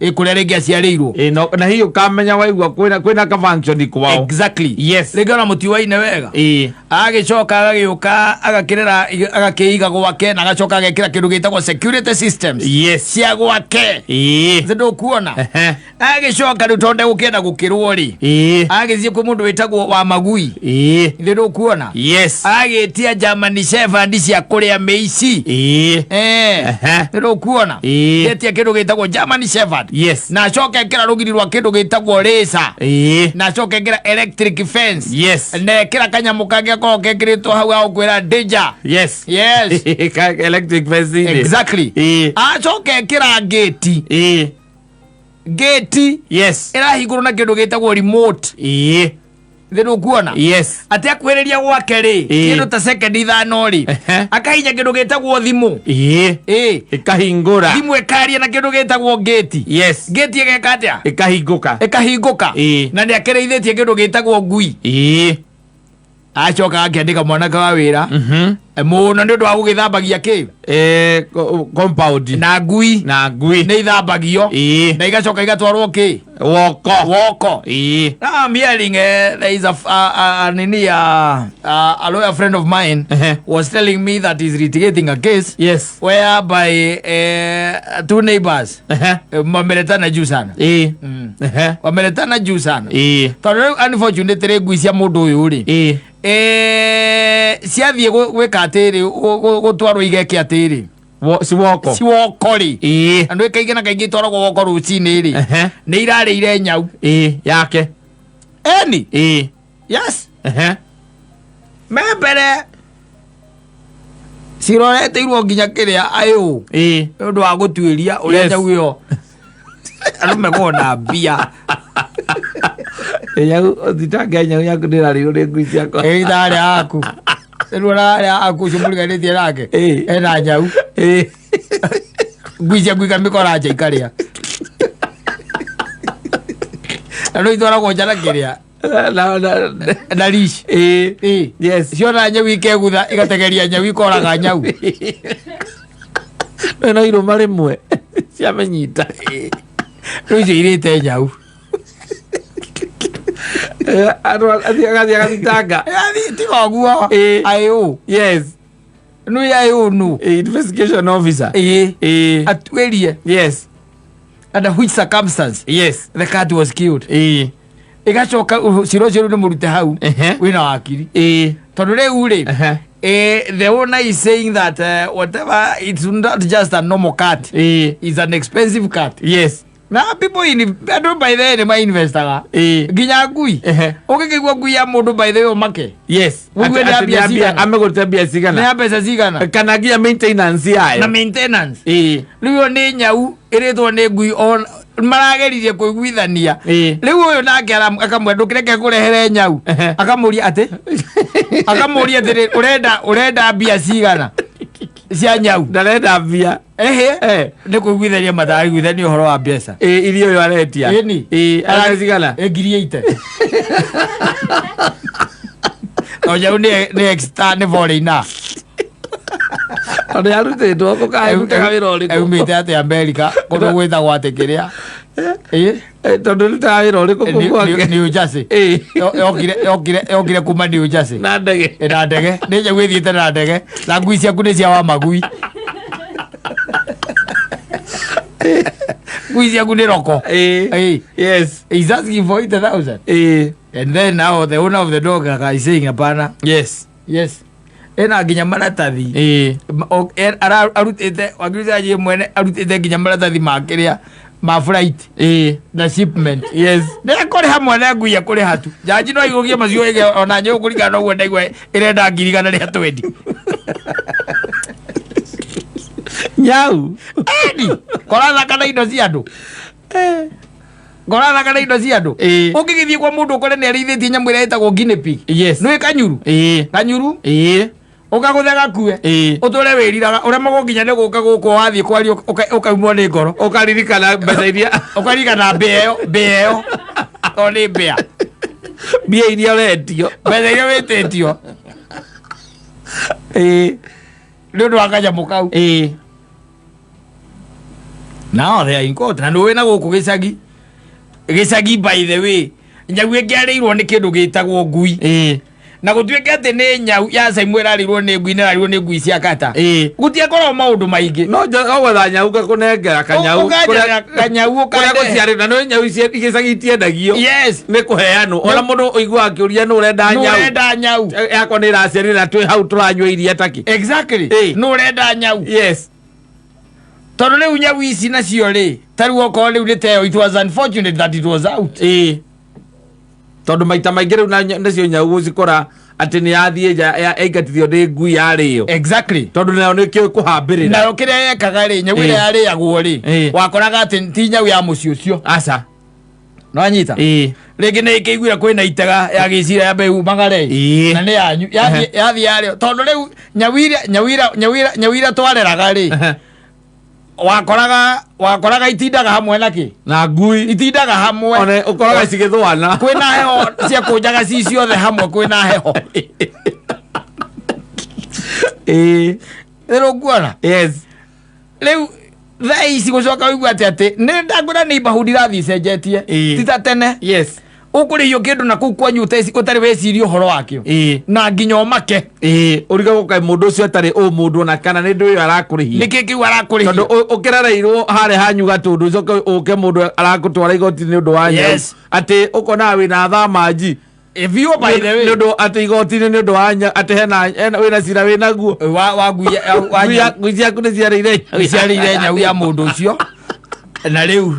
Kũrĩa rĩngĩ aciarĩirwo. Ĩĩ, na hihi ũkamenya waigua kwĩna ka function kwao. Rĩngĩ ona mũtiwaine wega. Agĩcoka agagĩũka agakĩrera, agakĩiga gwake, na agacoka agekĩra kĩndũ gĩtagwo security systems cia gwake. Thĩ ndũkuona. Agĩcoka rĩu tondũ ndegũkĩenda gũkĩrwo rĩ, agĩthiĩ kwĩ mũndũ wĩtagwo wa magui. Thĩ ndũkuona. Agĩtia German Shepherd cia kũrĩa mĩici. Thĩ ndũkuona. Etia kĩndũ gĩtagwo German Shepherd. Na acoke ekĩra rũgiri rwa kĩndũ gĩtagwo laser. Na acoke ekĩra electric fence. Na ekĩra kanyamũ kangĩ gakoragwo gekĩrĩtwo hau ga gũkwĩra danger. Yes. Electric fence. Exactly. Acoke ekĩra ngĩti. Ngĩti ĩrahingũrwo na kĩndũ gĩtagwo remote. Thĩ ndũkuona. Atĩ akuhĩrĩria gwake rĩ, kĩndũ ta sekendi 5 rĩ, akahinya kĩndũ gĩtagwo thimũ. Ĩkahingũra. Thimũ ĩkaria na kĩndũ gĩtagwo ngĩti. Ngĩti ĩgeka atĩa? Ĩkahingũka. Ĩkahingũka. Na nĩ akĩrĩithĩtie kĩndũ gĩtagwo ngui. Acoka akĩandĩka mwanake wa wĩra mũno nĩ ũndũ wa gũgĩthambagia kĩ. Compound. Na ngui. Na ngui. Nĩ ithambagio. Na igacoka igatwarwo kĩ? Woko. Woko. Now I'm hearing there is a nini a lawyer friend of mine was telling me that he's litigating a case whereby two neighbors wameletana juu sana. Wameletana juu sana. Tondũ rĩu unfortunately ngui cia mũndũ ũyũ rĩ, ciathiĩ gwĩka atĩrĩ, gũtwarwo igeke atĩrĩ. Ciwoko. Ciwoko rĩ. Andũ kaingĩ na kaingĩ itwaragwo woko rũcinĩ rĩ, nĩ irarĩire nyau. Yake. Eni. Yes. Me mbere ciroreteirwo nginya kĩrĩa ayũ nĩ ũndũ wa gũtuĩria ũrĩa nyau ĩyo andũ mekuona mbia. Nyau thitange nyau yaku ndĩrarĩirwo nĩ ngui ciakwa. Ĩtharĩa aku rĩu ararĩa aku ũcio mũriganĩtie nake ena nyau, ngui ciaku ikamĩkora nja ikarĩa, na no itwaragwo nja na kĩrĩa na leash. Ciona nyau ikegutha, igategeria nyau, ikoraga nyau. No irũma rĩmwe ciamenyita. Rĩu icio irĩte nyau. Andũ athiĩ agathiĩ agathitanga. Tiga ũguo. Ayũ. Nũ ayũ nũ. Investigation officer. Atuĩrie under which circumstance the cat was killed. Igacoka cira ũcio rĩu nĩ mũrute hau wĩna wakiri, tondũ rĩu rĩ, the owner is saying that whatever, it's not just a normal cat, it's an expensive cat. Na people in andũ by the way nĩ mainvestaga nginya ngui. Ũngĩkĩigua ngui ya mũndũ, by the way, ũmake. Ũigue nĩ ya Atĩ mbia cigana. Amĩgũrĩte mbia Nĩ cigana. ya mbeca cigana. Kana nginya maintenance Na yayo. maintenance. Rĩu ĩyo nĩ nyau ĩrĩtwo nĩ ngui, marageririe kũiguithania. Rĩu ũyũ nake akamwenda ndũkĩreke kũrehere nyau. Akamũria atĩ, akamũria atĩrĩ, ũrenda mbia cigana cia nyau? Ndarenda mbia. Ehe. Nĩ kũiguithania mataraiguithania ũhoro wa mbeca. Iria ũyũ aretia. Ĩni. Arenda cigana? 80,000. No nyau nĩ extra, nĩ foreigner. Tondũ yarutĩtwo kũkaĩrutaga wĩra ũrĩkũ? Aumĩte atĩ Amerika, kũndũ gwĩtagwo atĩ kĩrĩa. Tondũ ĩrutaga wĩra ũrĩkũ kũu gwake? New Jersey. Yokire kuma New Jersey. Na ndege. Na ndege. Nĩ nyau ĩthiĩte na ndege. Na ngui ciaku nĩ cia wa magui. Ngui ciaku nĩ roko. He's asking for 80,000. And then now the owner of the dog is saying hapana. Yes. Ena nginya maratathi. Arutĩte wakiri mwene arutĩte nginya maratathi ma kĩrĩa ma flight na shipment. Nĩ ekũrĩha mwene ngui, ekũrĩha tu. Jaji no aigũgie macio ĩge ona nyũ kũringana na ũguo ndaigua ĩrenda 120,000. Nyau. Eni korathaka na indo cia andũ, korathaka na indo cia andũ. Ũngĩgĩthiĩ kwa mũndũ ũkore nĩ arĩithĩtie nyamũ ĩrĩa ĩtagwo guinea pig. Nĩ kanyuru. Kanyuru. Ũkagũthe gakue. Ũtũre wĩriraga ũremagwo nginya nĩ gũka gũkũ wathiĩ kwaria ũkaumwo nĩ ngoro. Ũkaririkana mbeca iria Ũkarigana mbĩa ĩyo, mbĩa ĩyo. To nĩ mbĩa. Mbia iria ũretio. Mbeca iria wĩtĩtio. Nĩ ũndũ wa kanyamũ kau. Now they are in court. Na nĩ na gũkũ gĩcagi. Gĩcagi, by the way, nyau ĩngĩarĩirwo nĩ kĩndũ gĩtagwo ngui. Na gũtuĩke atĩ nĩ nyau ya Saimu ĩrarĩirwo nĩ ngui, nĩ ĩrarĩirwo nĩ ngui cia kata. Gũtiakorwo maũndũ maingĩ. No gwetha nyau gakũnengera kanyau. Ũkanjethera kanyau kũrĩa ũkandehe. Gũciarĩ na nĩ nyau ici igĩcagi itiendagio. Nĩ kũheanwo, ona mũndũ ũiguaga akĩũria nũ ũrenda Nũ nyau. Ũrenda nyau? Yakwa nĩ ĩraciarire na twĩ hau tũranyua iria takĩ. Nũ ũrenda nyau? Tondũ rĩu nyau ici nacio rĩ, ta rĩu okorwo rĩu nĩ teo, it was unfortunate that it was out. Tondũ maita maingĩ rĩu nacio nyau gũcikora atĩ nĩ yathiĩ nja yaingatithio nĩ ngui yarĩo. Tondũ nayo nĩ kĩũĩ kũhambĩrĩra. Nayo kĩrĩa yekaga rĩ, nyau ĩrĩa yarĩagwo rĩ, wakoraga atĩ ti nyau ya mũciĩ ũcio. Aca. Nĩwanyita? Rĩngĩ nĩ ĩkĩiguire kwĩna itega ya gĩcira ya mbeu magare. Na nĩ yanyu. Yathiĩ yarĩo. Tondũ rĩu nyau iria twareraga rĩ, wakoraga itindaga hamwe na kĩ? Na ngui. Itindaga hamwe. Ona ũkoraga cigĩthũana. Kwĩna heho ciakũnjaga ci ciothe hamwe, kwĩna heho. Rĩrĩ ũkuona? Yes. Rĩu thaa ici gũcoka ũigua atĩ nĩ ndakwĩra neighborhood irathiĩ icenjetie. Ti ta tene. Ũkũrĩhio kĩndũ na kũu kwanyu ũtarĩ weciria ũhoro wakĩo. Na nginya ũmake. Ũrigagwo kaĩ mũndũ ũcio atarĩ ũ mũndũ ona kana nĩ ndũ ĩyo arakũrĩhia. Nĩkĩ kĩu arakũrĩhia? Tondũ ũkĩrereirwo harĩa hanyu gatũndũ, ũcoke ũke mũndũ arakũtwara igoti nĩ ũndũ wa nyau. Atĩ ũkonaga wĩna thamanji. Biũ, by the way. Nĩ ũndũ atĩ igoti-inĩ nĩ ũndũ wa nyau, atĩ hena wĩna cira wĩnaguo. Wa ngui wa Ngui nyau. Ngui ciaku nĩ ciarĩire nyau. Ciarĩire nyau ya mũndũ ũcio. Na rĩu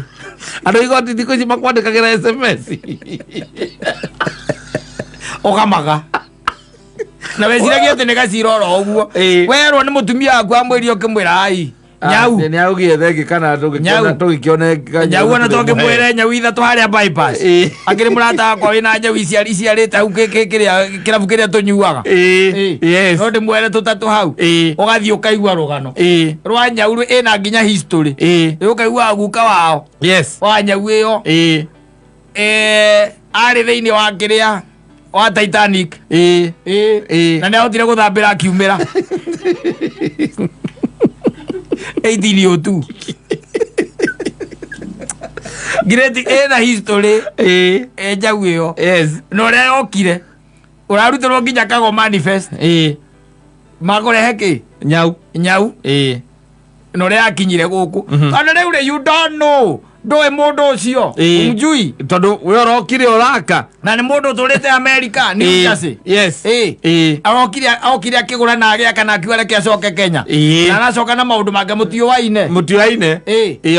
andũ igoti thikũ ici makwandĩkagĩra SMS. Ũkamaga. Na weciragia atĩ nĩ gacira oro ũguo. Werwo nĩ mũtumia waku amwĩrie ũkĩmwĩra ai. Nyau. Nĩ augire thengi kana Nyau. tũgĩkĩone. Nyau ona tũngĩmwĩre nyau ithatũ harĩa bypass. Akĩrĩ mũrata wakwa wĩna nyau iciarĩte hau kĩrĩa kĩrabu kĩrĩa tũnyuaga. No ndĩmwere tũtatũ hau. Ũgathiĩ ũkaigua rũgano. Rwa nyau ĩna nginya history. Ũkaigua guka wao. Wa nyau ĩyo. Arĩ thĩinĩ wa kĩrĩa wa Titanic. Na nĩ ahotire gũthambĩra akiumĩra. 1802. Great ĩna history. Nyau ĩyo. Na ũrĩa yokire. Ũrarutĩrwo nginya kago manifest. Makũrehe kĩ? Nyau. Nyau. Na ũrĩa yakinyire gũkũ. Tondũ rĩu rĩ, you don't know. Ndũĩ mũndũ ũcio. Umjui. Tondũ we ũrokire ũraka. Na nĩ mũndũ ũtũrĩte America, New Jersey. Arokire akĩgũra na agĩaka na akiuga reke acoke Kenya. Na aracoka na maũndũ make mũtiũaine. Mũtiũaine.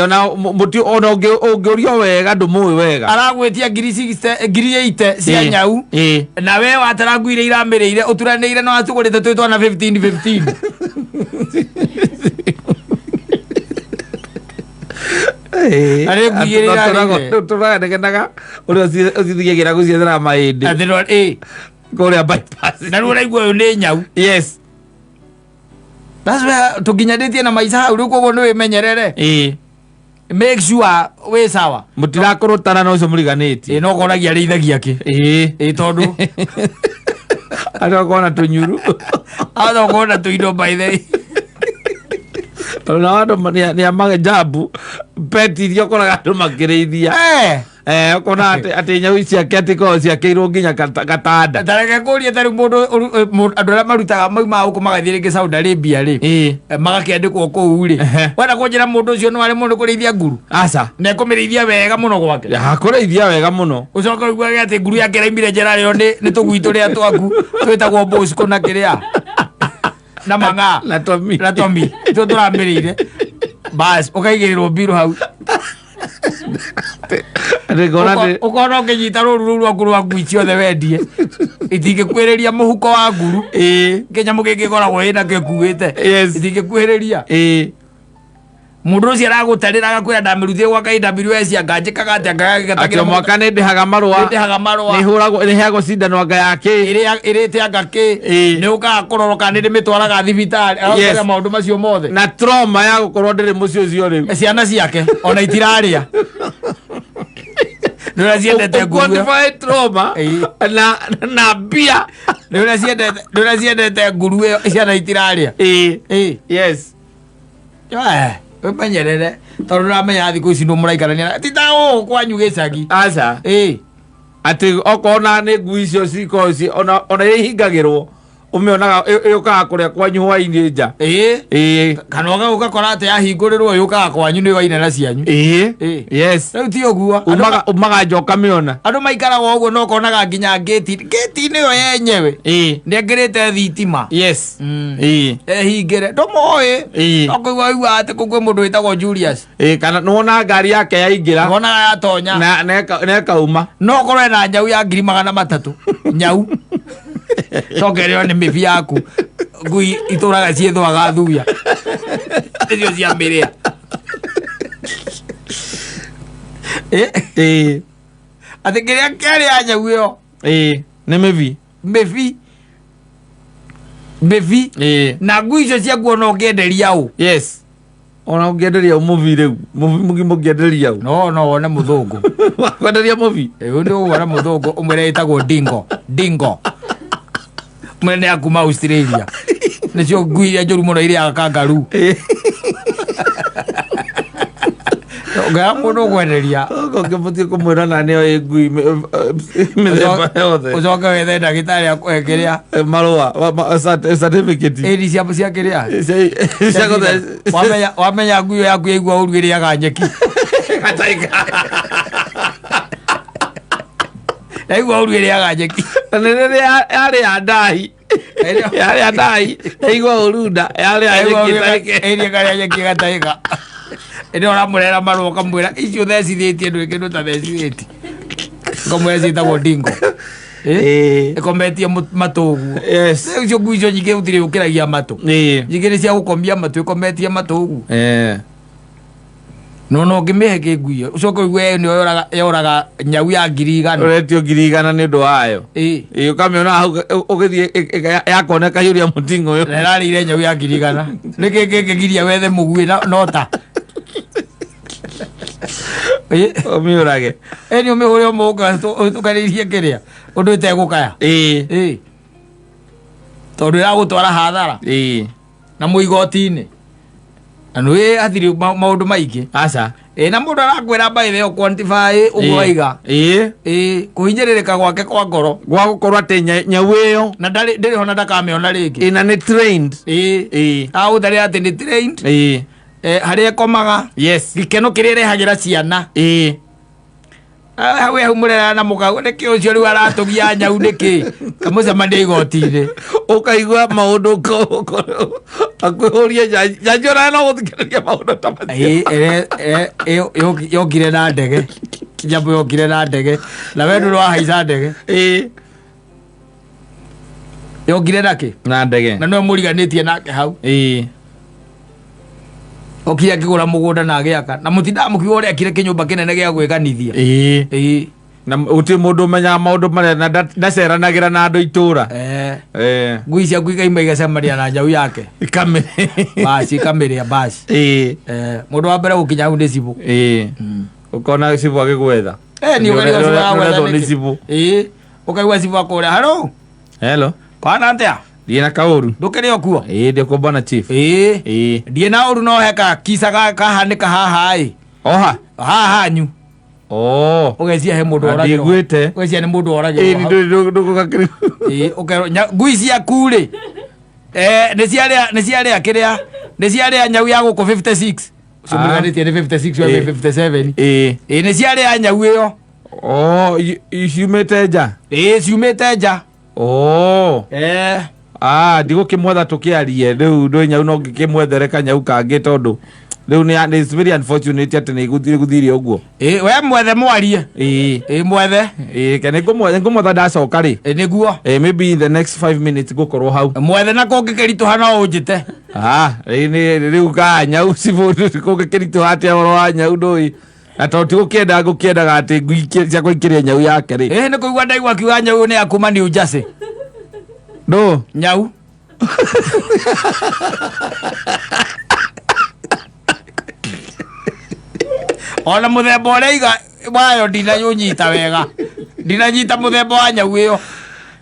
Ona mũti ona ũngĩũrio wega ndũmũĩ wega. Aragwĩtia ngiri 60, ngiri 80 cia nyau. Na we watara ngui iria iramĩrĩire ũturanĩire na wacugũrĩte twĩ twana 15 15. Na rĩu ngui iria irarĩire. Tũranegenaga ũrĩa ũcithiagĩra gũciethera mahĩndĩ. Atĩ no. Kũrĩa bypass. Na rĩu ũraigua ũyũ nĩ nyau. That's why tũkinyanĩtie na maica hau rĩu, koguo nĩ wĩmenyerere. Make sure wĩ sawa. Mũtirakũrũtana na ũcio mũriganĩtie. Ĩ, no koragia arĩithagia kĩ? Ĩ, tondũ Andũ akona tũnyuru. Atha ũkona tũindo, by the way. Tondũ nao andũ nĩ amajabu pet iria ũkoraga andũ makĩrĩithia. Ũkona atĩ nyau ciake atĩ koragwo ciakĩirwo nginya gatanda. Tareke kũrie, tarĩu mũndũ andũ arĩa marutaga maumaga gũkũ magathiĩ rĩngĩ Saudi Arabia rĩ, magakĩandĩkwo kũu rĩ, wenda kũnjĩra mũndũ ũcio no aremwo nĩ kũrĩithia nguru? Aca. Na ekũmĩrĩithia wega mũno gwake. Kũrĩithia wega mũno. Ũcoke ũiguage atĩ nguru yake ĩraimire njera rĩo nĩ tũgui tũrĩa twaku twĩtagwo Bosco na kĩrĩa na mang'aa. Na Tomi. Na Tomi tuo tũramĩrĩire, bas ũkaigĩrĩrwo mbirũ hau. Atĩ ngona atĩ Ũkona ũkĩnyita rũru rũu rwaku rwa ngui ciothe wendie, itingĩkuhĩrĩria mũhuko wa nguru. Kĩnyamũ gĩkĩ ĩkoragwo ĩnakĩo ĩkuĩte. Itingĩkuhĩrĩria. Mundu ucio aragũtarĩra agakwĩra ndamĩrutire gwa KWS, anga njĩkaga atĩa? Atĩ o mwaka nĩ ndĩhaga marũa. Ndĩhaga marũa. Nĩ hũragwo, nĩ heagwo cindano anga ya kĩ. Ĩrĩa ĩrĩte anga kĩ. Nĩ ũkaga kũrorwo kana nĩ ndĩmĩtwaraga thibitarĩ. Agakwĩra maũndũ macio mothe. Na trauma ya gũkorwo ndĩrĩ mũciĩ ũcio rĩu. Ciana ciake ona itirarĩa nĩ ũrĩa ciendete nguruwe. Quantify trauma na mbia. Nĩ ũrĩa ciendete nguruwe, ciana itirarĩa. Yes. Wĩmenyerere tondũ ndũramenya thikũ ici nũ mũraikarania ti ta gũkũ kwanyu gĩcagi. Aca. Atĩ okorwo na nĩ ngui icio cikoragwo ona iria ihingagĩrwo, ũmĩonaga yũkaga kũrĩa kwanyu hwainĩ nja. Kana ũgakora atĩ yahingũrĩrwo yũkaga kwanyu nĩ waina na cianyu. Yes. Rĩu ti ũguo. Umaga nja ũkamĩona. Andũ maikaraga ũguo no ũkonaga nginya ngĩti-inĩ ĩyo yenyewe nĩ ekĩrĩte thitima. Ehingĩre ndũmũĩ. No kũigua waigua atĩ kũu kwĩ mũndũ wĩtagwo Julius. Kana nĩwona ngari yake yaingĩra. Wonaga yatonya. Na ĩkauma. No ũkorwo ena nyau ya 300,000 nyau coke ĩrĩo nĩ mĩbi yaku, ngui itũraga ciĩthwaga thuya nĩcio cia mĩrĩa. Atĩ kĩrĩa kĩarĩa nyau ĩyo Nĩ mĩbi. Mĩbi, mĩbi. Na ngui icio ciaku ona ũngĩenderia ũ. Yes, ona ũngĩenderia mũbi rĩu, mũbi mũgima ũngĩenderia ũ? No wone mũthũngũ. Wakwenderia mũbi. Ĩĩ, nĩ ũguona mũthũngũ ũmwĩre ĩtagwo dingo, dingo, mwĩre nĩ ya kuma Australia, nĩcio ngui iria njũru mũno irĩaga kangaroo. Ũngĩaga mũndũ ũkwenderia. Ũngĩbatiĩ kũmwĩra na nĩyo ĩ ngui mĩthemba yothe. Ũcoke wethe ndagĩtarĩ akũhe kĩrĩa. Marũa certificate. Ĩri cia kĩrĩa. Cia gũthe- Wamenya ngui ĩyo yaku yaigua ũru ĩrĩaga nyeki. Yaigua ũru ĩrĩaga nyeki. Na nĩ rĩrĩa yarĩ ya ndahi, yarĩ ya ndahi, yaigua ũru nda yarĩ ya nyeki ĩtahĩke. Ĩrĩa karĩa nyeki ĩgatahĩka. Ĩrĩa ũramũrehera marũa ũkamwĩra icio thecithĩtie ndwĩ kĩndũ ta thecithĩtie, ũkamwĩra ciĩtagwo dingo. Ĩkometie matũ ũguo. Rĩu icio ngui icio nyingĩ gũtirĩ ũkĩragia matũ. Nyingĩ nĩ cia gũkomia matũ, ĩkometie matũ ũguo. No ũngĩmĩhe kĩ ngui ĩyo ũcoke ũigue nĩyo yoraga nyau ya 100,000. Ũretio 100,000 nĩ ũndũ wayo. Ũkamĩona hau ũgĩthiĩ yakoneka hiũria mũting'o ũyũ. Na ĩrarĩire nyau ya 100,000, nĩkĩ kĩngĩgiria wethe mũguĩ nota? Ũmĩũrage. Ĩni ũmĩhũre ũmũka ũtũkanĩirie kĩrĩa ũndũ ĩtegũkaya. Tondũ ĩragũtwara hathara. Na mũigoti-inĩ na nĩ hatirĩ maũndũ maingĩ. Aca. Na mũndũ arakwĩra by the way quantify ũguo waiga. Kũhinyĩrĩrĩka gwake kwa ngoro. Gwa gũkorwo atĩ nyau ĩyo na ndĩrĩ ho na ndakamĩona rĩngĩ. Ĩna nĩ trained. Agũtarĩra atĩ nĩ trained. Harĩa ĩkomaga. Gĩkeno kĩrĩa ĩrehagĩra ciana. Hau hau mũrera na mũkau nĩkĩ ũcio rĩu aratũgia nyau nĩkĩ kamũcemania igoti-inĩ. Ũkaigua maũndũ akwĩhũrie njanji ona no gũthikĩrĩria maũndũ ta macio. Yokire na ndege, nyamũ yokire na ndege na we ndũrĩ wahaica ndege. Yokire na kĩ? Na ndege. Na nĩwe mũriganĩtie nake hau. Okire akĩgũra mũgũnda na agĩaka na mũtindaga mũkiuga ũrĩa akire kĩnyũmba kĩnene gĩa gwĩkanithia. Na gũtirĩ mũndũ ũmenyaga maũndũ marĩa na ndaceranagĩra na andũ itũra. Ngui ciaku ikaima igacemania na nyau yake. Basi ikamĩrĩa basi. Mũndũ wa mbere gũkinya hau nĩ cibũ. Ũkona cibũ agĩgwetha. Nĩ ũkaigua cibũ agwetha Nĩ nĩkĩ? cibũ. Ũkaigua cibũ akũrĩa haro. Hello. Kwana atĩa? Ndiĩ na kaũru. Ndũkĩrĩ o kuo? Ĩĩ, ndĩ kuo bwana chief. Ndiĩ na ũru no heka kisa kahanĩka haha ĩ. Oha? Haha hanyu. Ũgecia he mũndũ Na oragĩrwo. ndiiguĩte. Ũgecia nĩ mũndũ oragĩrwo hau. Ndũgũkakĩrĩ. Ũkerwo ngui ciaku rĩ. Nĩ ciarĩa kĩrĩa? Nĩ ciarĩa nyau ya gũkũ 56. Ũcio mũriganĩtie nĩ 56 we 57. Nĩ ciarĩa nyau ĩyo. Ciumĩte nja? Ciumĩte nja. Ndigũkĩmwetha tũkĩarie rĩu ndũ nyau no ngĩkĩmwethere kanyau kangĩ tondũ Rĩu nĩ it's very unfortunate atĩ nĩ gũthire ũguo. Ĩ, we mwethe mwarie. Ĩĩ. Ĩ, mwethe. Ĩĩ, ke nĩngũmwetha ndacoka rĩ. Ĩ, nĩguo. Ĩĩ, maybe in the next 5 minutes ngũkorwo hau. Mwethe na kũngĩkĩritũha no ũnjĩte. Ah, rĩu ka nyau cibũ kũngĩkĩritũha atĩa ũhoro wa nyau ndũĩ. Na tondũ ti gũkĩenda ngũkĩendaga atĩ ngui ciakwa ikĩrĩe nyau yake rĩ. Ĩ, nĩ kũigua ndaigua akiuga nyau nĩ ya kuma New Jersey. Ndũ? Nyau. Ona mũthemba ũrĩa iga wayo ndinanyũnyita wega. Ndinanyita mũthemba wa nyau ĩyo.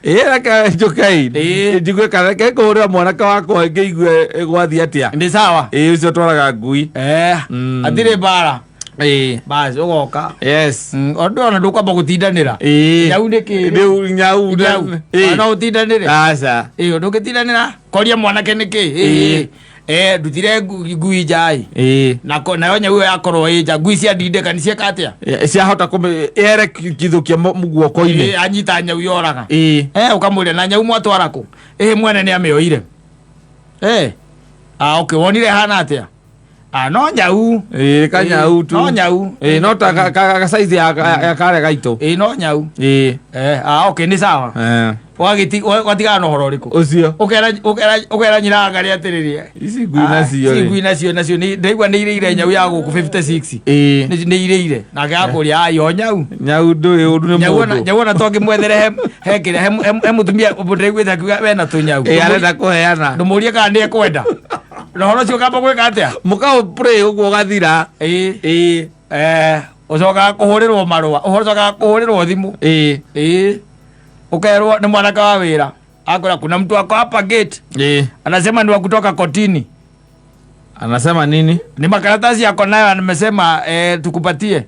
Ĩĩ, reke njũke ĩ. Ĩĩ. Njigue kana reke ngũhũrĩra mwanake wakwa ngĩigue gwathiĩ atĩa. Nĩ sawa. Ĩĩ, ũcio ũtwaraga ngui. Hatirĩ mbara. Ĩĩ. Bas, ũgoka. Yes. Ũndũ ona ndũkwamba gũtindanĩra. Ĩĩ. Nyau nĩ kĩ? Rĩu nyau. Nyau. Ĩĩ. No ũtindanĩre. Aca. Ĩĩ, ndũngĩtindanĩra. Koria mwanake nĩ kĩ? Ĩĩ. Ndutire ngui nja ĩ. Ĩĩ. Nako nayo nyau ĩyo yakorwo ĩ nja, ngui ciandindĩka nĩ cieka atĩa? Ciahota kũmĩ ere kithũkia guoko-inĩ. Ĩĩ, anyita nyau yoraga. Ĩĩ. Ũkamwĩra na nyau mwatwara kũ? Ĩĩ, mwene nĩ amĩoire. Ah, okay, wonire hana atĩa? Ah, no nyau. Ĩĩ, kanyau tu. No nyau. Ĩĩ, no ta ka size ya karĩa gaitũ. Ĩĩ, no nyau. Ĩĩ. Ah, okay, nĩ sawa. Watigana na ũhoro ũrĩkũ? Ũcio. Ũkera nyina angaria atĩrĩrĩ. Ici ngui nacio Ici rĩ. ngui nacio nĩ ndaigua nĩ irĩire nyau ya gũkũ 56. Ĩĩ. Nĩ irĩire. Nake akũria ayo nyau. Nyau ndũĩ ũndũ nĩ Nyau ona mũndũ. nyau ona tongĩmwethere he kĩrĩa he mũtumia ndĩraiguĩte akiuga wena tũnyau. Ĩĩ, arenda kũheana. Ndũmũrie kana nĩ ekwenda. Na ũhoro ũcio ũkamba gwĩka atĩa? Mũkaũ pray ũguo ũgathira. Ĩĩ. Ĩĩ. Ũcokaga kũhũrĩrwo marũa, ũcokaga kũhũrĩrwo thimũ. Ĩĩ. Ĩĩ. Ũkerwo nĩ mwanake wa wĩra. Akwĩra kuna mtu ako hapa gate. Ĩĩ. Anasema ni wa kutoka kotini. Anasema nini? Ni makaratasi yako nayo amesema tukupatie.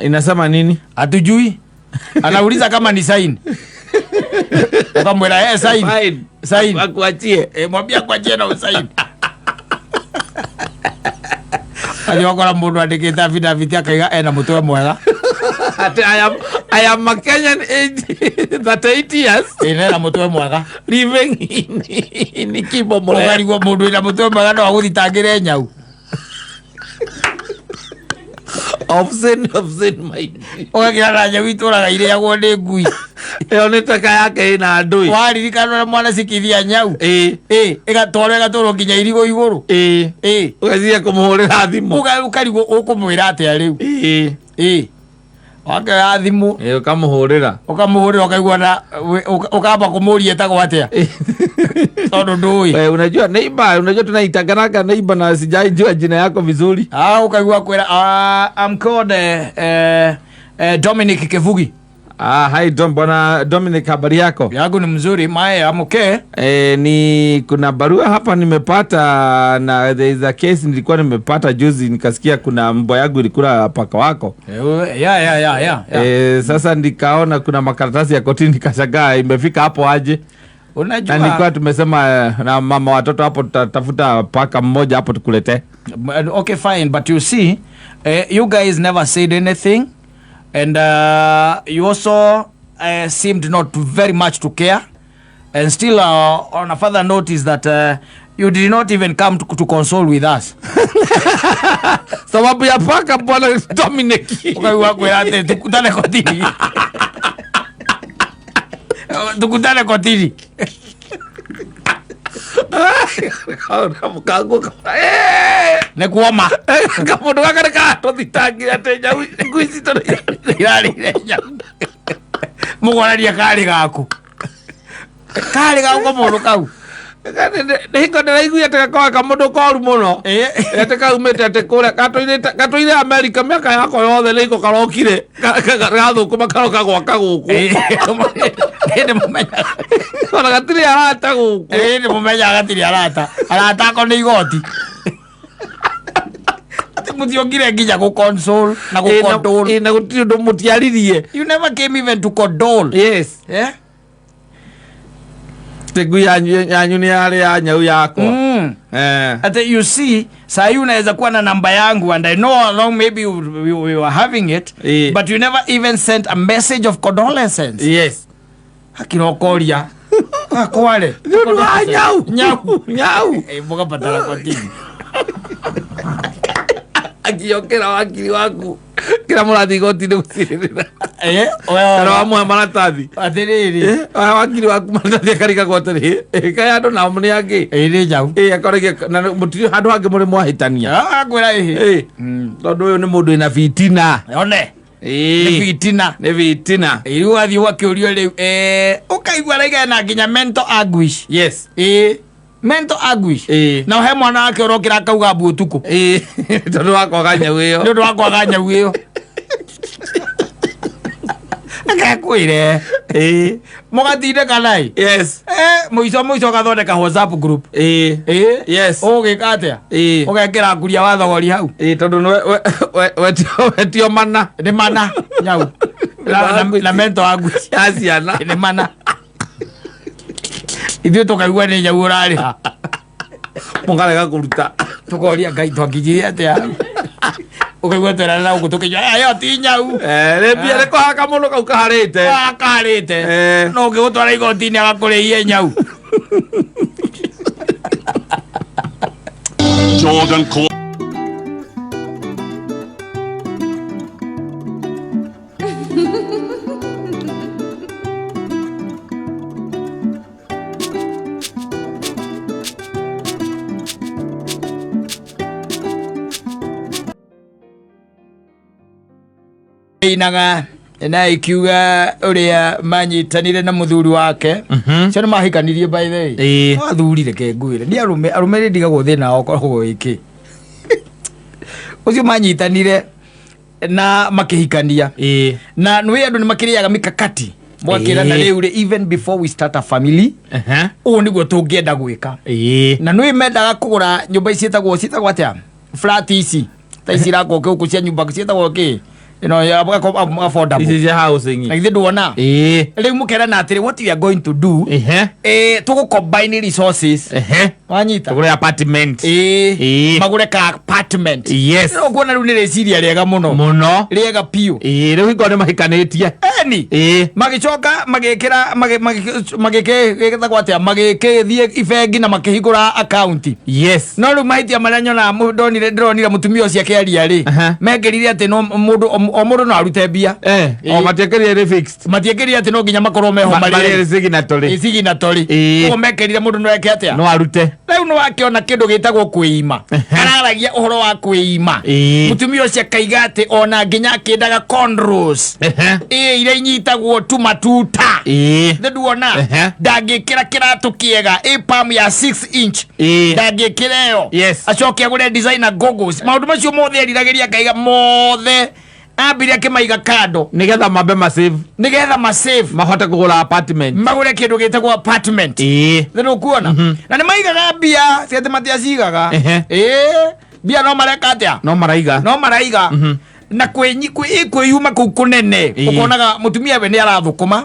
Inasema nini? Hatujui. Anauliza kama ni sign. Ukamwambia sign. Sign. Sign. Akuachie. Mwambie akuachie na usaini. Athi wakora mundu andikite affidavit akaiga ena mutwe mwega. Ati I am a Kenyan age 38 years. Ena mutwe mwega. Living in Kibomole. Ukarigwo mundu wina mutwe mwega no aguthitangire nyau. Of sin mind. Ũgakĩra na nyau itũraga irĩagwo nĩ ngui. Ĩyo nĩ taka yake ĩna ndũĩ. Waririkana ũrĩa mwana cikithia nyau. Ĩĩ. Ĩĩ, ĩgatwarwo ĩgatwarwo nginya irigũ igũrũ. Ĩĩ. Ĩĩ. Ũgeciria kũmũhũrĩra thimũ. Ũkarigwo ũkũmwĩra atĩa rĩu. Ĩĩ. Ĩĩ. Wakĩoya thimũ. Ĩĩ, ũkamũhũrĩra. Ũkamũhũrĩra ũkaigua na ũkamba kũmũria etagwo atĩa. Tondũ ndũĩ. Wewe, unajua neighbor, unajua tunaitanganaga neighbor na sijaijua jina yako vizuri. Ah, ukaigua kwĩra, I'm called Dominic Kivugi. Ah, hi Dom, bwana Dominic, habari yako? Yangu ni mzuri, mae, I'm okay. Ni kuna barua hapa nimepata na there is a case nilikuwa nimepata juzi nikasikia kuna mbwa yangu ilikula paka wako. Ya, ya, ya, ya, ya. Sasa nikaona kuna makaratasi ya kotini nikashangaa imefika hapo aje. Unajua Na nilikuwa tumesema na mama watoto hapo tutatafuta paka mmoja hapo tukuletee. Okay, fine, but you see, you guys never said anything. And you also seemed not very much to care. And still, on a further note is that you did not even come to console with us. Sababu ya paka bwana Dominic. Ukaigua kwĩra atĩ tukutane kotini. Tukutane kotini. Nĩ kuoma. Kamundu gaka nĩ karatũthitangire atĩ nyau ngui citũ nĩ irarĩire nyau. Mũgwararia karĩ gaku. Karĩ gaku kamũndũ kau. Nĩ hingo ndĩraiguire atĩ gakoragwo kamũndũ koru mũno. Atĩ kaumĩte atĩ kũrĩa gatũire Amerika mĩaka yako yothe nĩ hingo karokire. Gathũkũma karoka gwaka gũkũ. Nĩ ndĩmũmenyaga. Ona gatirĩ arata gũkũ. Nĩ ndĩmũmenyaga gatirĩ arata. Arata ako nĩ igoti. Atĩ mũtiokire nginya gũ console na gũ condole. Ĩĩ, na gũtirĩ ũndũ mũtiaririe. You never came even to condole. Yes. Atĩ ngui yanyu nĩ yarĩ ya nyau yakwa. Ate you see, saa hii unaweza kuwa na namba yangu and I know how long maybe we were having it, but you never even sent a message of condolences. Yes. Akirokoria. Akware. Nĩ ũndũ wa nyau. Nyau. Nyau. Mũkabatara kotini. Akiokera wakiri waku kira mũrathiĩ igoti-inĩ gũcirĩrĩra Eh, kana wamũhe maratathi. Atĩrĩrĩ. Eh, wakiri waku maratathi akarigagwo atĩrĩ, "Eh, kaĩ andũ nao nĩ angĩ?" Ĩ nĩ nyau. Ĩ, akoragia na mũtirĩ handũ hangĩ mũrĩ mwahĩtania. Akwĩra ĩhĩ. Ĩ, tondũ ũyũ nĩ mũndũ wĩna bitina. One nĩ Ĩ, bitina. Nĩ bitina. Rĩu wathiĩ ũgakĩũrio rĩu, eh, ũkaigua araiga ena nginya mental anguish. Yes. Ĩ, mental anguish. Ĩ. Na he mwana wake ũrokĩra akauga mbu ũtukũ. Ĩ, tondũ wa kwaga nyau ĩyo. Nĩ ũndũ wa kwaga nyau ĩyo. Akekwĩre. Ĩ. Mũgatindĩkana ĩ. Yes. Eh, mũico mũico ũgathondeka WhatsApp group. Ĩ. Ĩ. Yes. Ũgũgĩka atĩa? Ĩ. Ũgekĩra nguria wa thogori hau. Ĩ, tondũ nĩ wetio mana. Nĩ mana nyau. Na mental anguish. Ya ciana. Nĩ mana. Ithuĩ tũkaigua nĩ nyau ũrarĩha. Mũkarega kũruta. Tukoria Ngai twakinyire atĩa hau. Ũkaigua twerana gũkũ tũkĩnyua ĩyo ti nyau. Eh, rĩ mbia nĩ kũhaka mũndũ kau kaharĩte. Akarĩte. Eh. No ũngĩgũtwara igoti-inĩ agakũrĩhie nyau. Jordan Cole. Inaga na ikiuga ũrĩa manyitanire na mũthuri wake. Cio nĩ mahikanirie, by the way. Ĩĩ. No athuri, reke ngwĩre, nĩ arũme, arũme nĩ ndigagwo thĩna wao ũkoragwo wĩkĩ ũcio manyitanire na makĩhikania. Na nĩ andũ nĩ makĩrĩaga mikakati mwakĩrana. Rĩu rĩ, even before we start a family, ũũ nĩguo tũngĩenda gwĩka. Na nĩ mendaga kũgũra nyũmba ici ciĩtagwo atĩa, flat ici ta ici irakwo gũkũ cia nyũmba ciĩtagwo kĩ ĩno ya affordable. Ici cia housing. Na githĩ nduona? Ĩĩ. Rĩu mũkerana atĩrĩ, what we are going to do, tũgũ combine resources. Wanyita? Tũgũre apartment. Ĩĩ. Ĩĩ. Magũre ka apartment. Yes. Rĩu ũkuona rĩu nĩ rĩciria rĩega mũno. Mũno. Rĩega biũ. Ĩĩ, rĩu hingo nĩ mahikanĩtie. Eni. Ĩĩ. Magĩcoka magĩkĩra magĩkĩtagwo atĩa, magĩkĩthiĩ ibengi na makĩhingũra akaunti. No rĩu mahĩtia marĩa nyonaga ndonire, ndĩronire mũtumia ũcio akĩaria rĩ, mekĩrire atĩ no mũndũ, o mũndũ no arute mbia. Eh, o Ĩĩ. matiekĩrire ĩrĩ fixed. Matiekĩrire atĩ no nginya makorwo meho Marĩ marĩ signatory. Signatory. Ĩĩ. Ũguo mekĩrire mũndũ no eke atĩa? No arute. Rĩu nĩ wakĩona kĩndũ gĩtagwo kwĩima, araragia ũhoro wa kwĩima. Mũtumia ũcio akaiga atĩ ona nginya akĩendaga cornrows, ĩ iria inyitagwo tumatuta. Nĩ nduona? Ndangĩkĩra kĩratũ kĩega, ĩ palm ya 6 inch, ndangĩkĩra ĩyo. Acoke agũre designer goggles. Maũndũ macio mothe eriragĩria, akaiga mothe ambire akĩmaiga kando. Nĩgetha mambe masave. Nĩgetha masave. Mahote kũgũra apartment. Magũre kĩndũ gĩtagwo apartment. Nĩ ũkuona na nĩ maigaga mbia ciatĩ matiacigaga. Ĩĩ, mbia no mareka atĩa? No maraiga. No maraiga na kwĩyuma kũu kũnene. Ũkonaga mũtumia we nĩ arathũkũma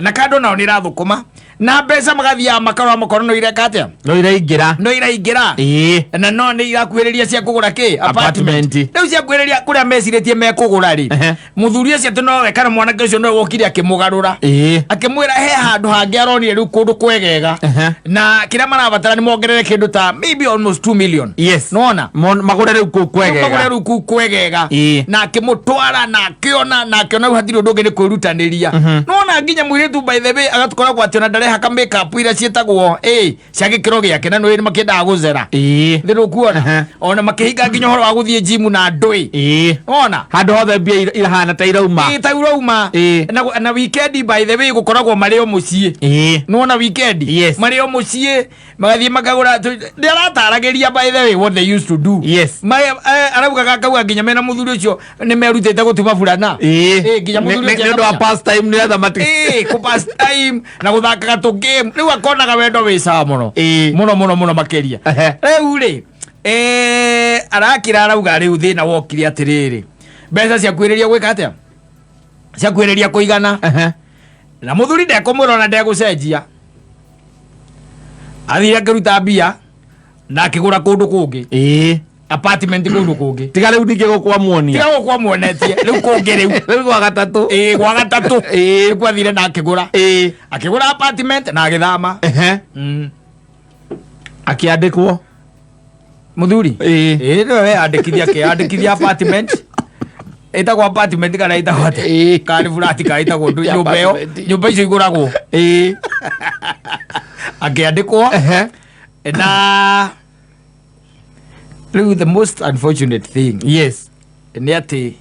na kando nao nĩ irathũkũma na mbeca magathiaga makarora makorwo no ireka atĩa? No iraingĩra. No iraingĩra. Na no nĩ irakuhĩrĩria cia kũgũra kĩ? Apartment. Rĩu ciakuhĩrĩria kũrĩa mecirĩtie mekũgũra rĩ, mũthuri ũcio atĩ nowe kana mwanake ũcio nowe wokire akĩmũgarũra, akĩmwĩra he handũ hangĩ aronire rĩu kũndũ kwegega, na kĩrĩa marabatara nĩ mongerere kĩndũ ta maybe almost 2 million. Nona Magũre rĩu kũu kwegega. Magũre rĩu kũu kwegega. Na akĩmũtwara na akĩona, na akĩona rĩu hatirĩ ũndũ ũngĩ nĩ kwĩrutanĩria. Nona nginya mũirĩtu, by the way, agatukoragwo atĩ ona ndarehaka makeup iria ciĩtagwo ĩ cia gĩkĩro gĩake, na nĩ makĩendaga gũcera. Thĩ nĩũkuona? Ona makĩhinga nginya ũhoro wa gũthiĩ gym na ndũĩ. Ona Handũ hothe mbia irahana ta irauma. Ĩ, ta urauma. Na weekend, by the way, gũkoragwo marĩ o mũciĩ. Nĩwona weekend? Marĩ o mũciĩ magathiĩ makagũra nĩ arataragĩria, by the way, what they used to do. Araugaga akauga nginya mena mũthuri ũcio nĩ merutĩte gũtuma burana. Ĩ, nginya mũthuri Nĩ ũcio ũndũ wa akamenya. pastime nĩgetha mati Ĩ, kũ pass time na gũthakaga tũ game. Rĩu akonaga wendo wĩ sawa mũno mũno mũno mũno makĩria. Rĩu rĩ, arakira arauga rĩu thĩna wokire atĩrĩrĩ, mbeca ciakuhĩrĩria gwĩka atĩa, ciakuhĩrĩria kũigana, na mũthuri ndekũmwĩra ona ndegũcenjia. Athire akĩruta mbia na akĩgũra kũndũ kũngĩ, apartment kũndũ kũngĩ. Tiga rĩu ningĩ gũkwa muonia. Tiga gũkwa muonetie, rĩu kũngĩ rĩu. Rĩu gwa gatatũ. Ĩĩ, gwa gatatũ. Nĩkuo athire na akĩgũra, akĩgũra apartment na agĩthama. Akĩandĩkwo. Muthuri. Ĩĩ. Ĩĩ, nĩwe weyandĩkithia, kĩyandĩkithia apartment ĩtagwo apartment kana ĩtagwo atĩa? Ĩĩ. Kana nĩ flat kana ĩtagwo ndũ- nyũmba ĩyo, Apartment. nyũmba icio igũragwo. Ĩĩ. Akĩandĩkwo. Ehe. Na rĩu the most unfortunate thing nĩ atĩ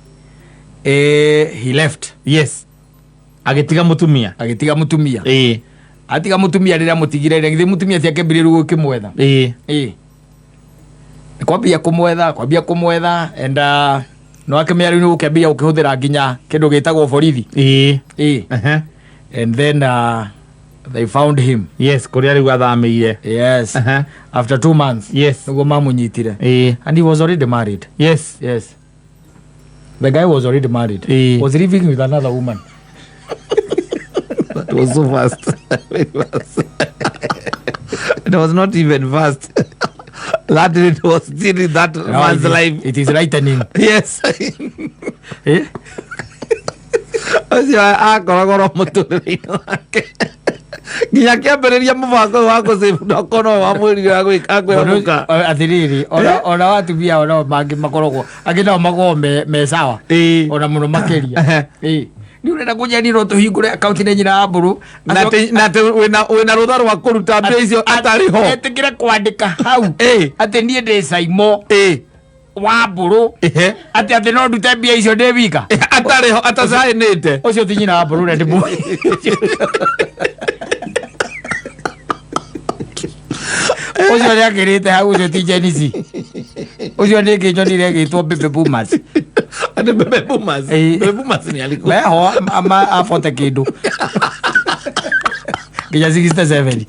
he left. Yes, agĩtiga mũtumia. Agĩtiga mũtumia. Ĩĩ. Atiga mũtumia, rĩrĩa mũtigire rĩ, githĩ mũtumia ti akĩambĩrĩria gũkĩmwetha? Ĩĩ. Ĩĩ, kwambia kũmwetha, kwambia kũmwetha, and no akĩmenya rĩu nĩ gũkĩambia gũkĩhũthĩra nginya kĩndũ gĩtagwo borithi. Ĩĩ. Ĩĩ. And then they found him. Yes, kũrĩa rĩu athamĩire. Yes. After 2 months nĩguo mamũnyitire. And he was already married. Yes, the guy was already married. Was living with another woman. That was so fast. Very fast. It was not even fast. That it was still in that Now man's life. It is lightning. Eh? Ũcio akoragwo ro mũtũrĩre-inĩ wake nginya kĩambĩrĩria mũbango ũyũ wa gũcĩbu ndokorwo no wamwĩrire akwĩra. Atĩrĩrĩ, ona watumia ona mangĩ makoragwo angĩ nao makoragwo me sawa. Ona mũno makĩria. Ĩĩ, nĩ ũrenda kũnyanirwo tũhingũre akaunti nĩ nyina wa mbũrũ. Na atĩ wĩna rũtha rwa kũruta mbia icio atarĩ ho. Etĩkĩre kwandĩka hau atĩ niĩ ndĩ Saimo wa mbũrũ, atĩ no ndute mbia icio ndĩ wika. Atarĩ ho, atacaĩnĩte. Ũcio ti nyina wa mbũrũ ũrĩa ndĩmũĩ. Ũcio nĩ akĩrĩte hau, ũcio ti Gen Z, ũcio nĩ ngĩnyonire ĩgĩtwo baby boomers. Atĩ baby boomers? Ĩĩ. Baby boomers nĩ arĩkũ? Meho abote kĩndũ nginya 67.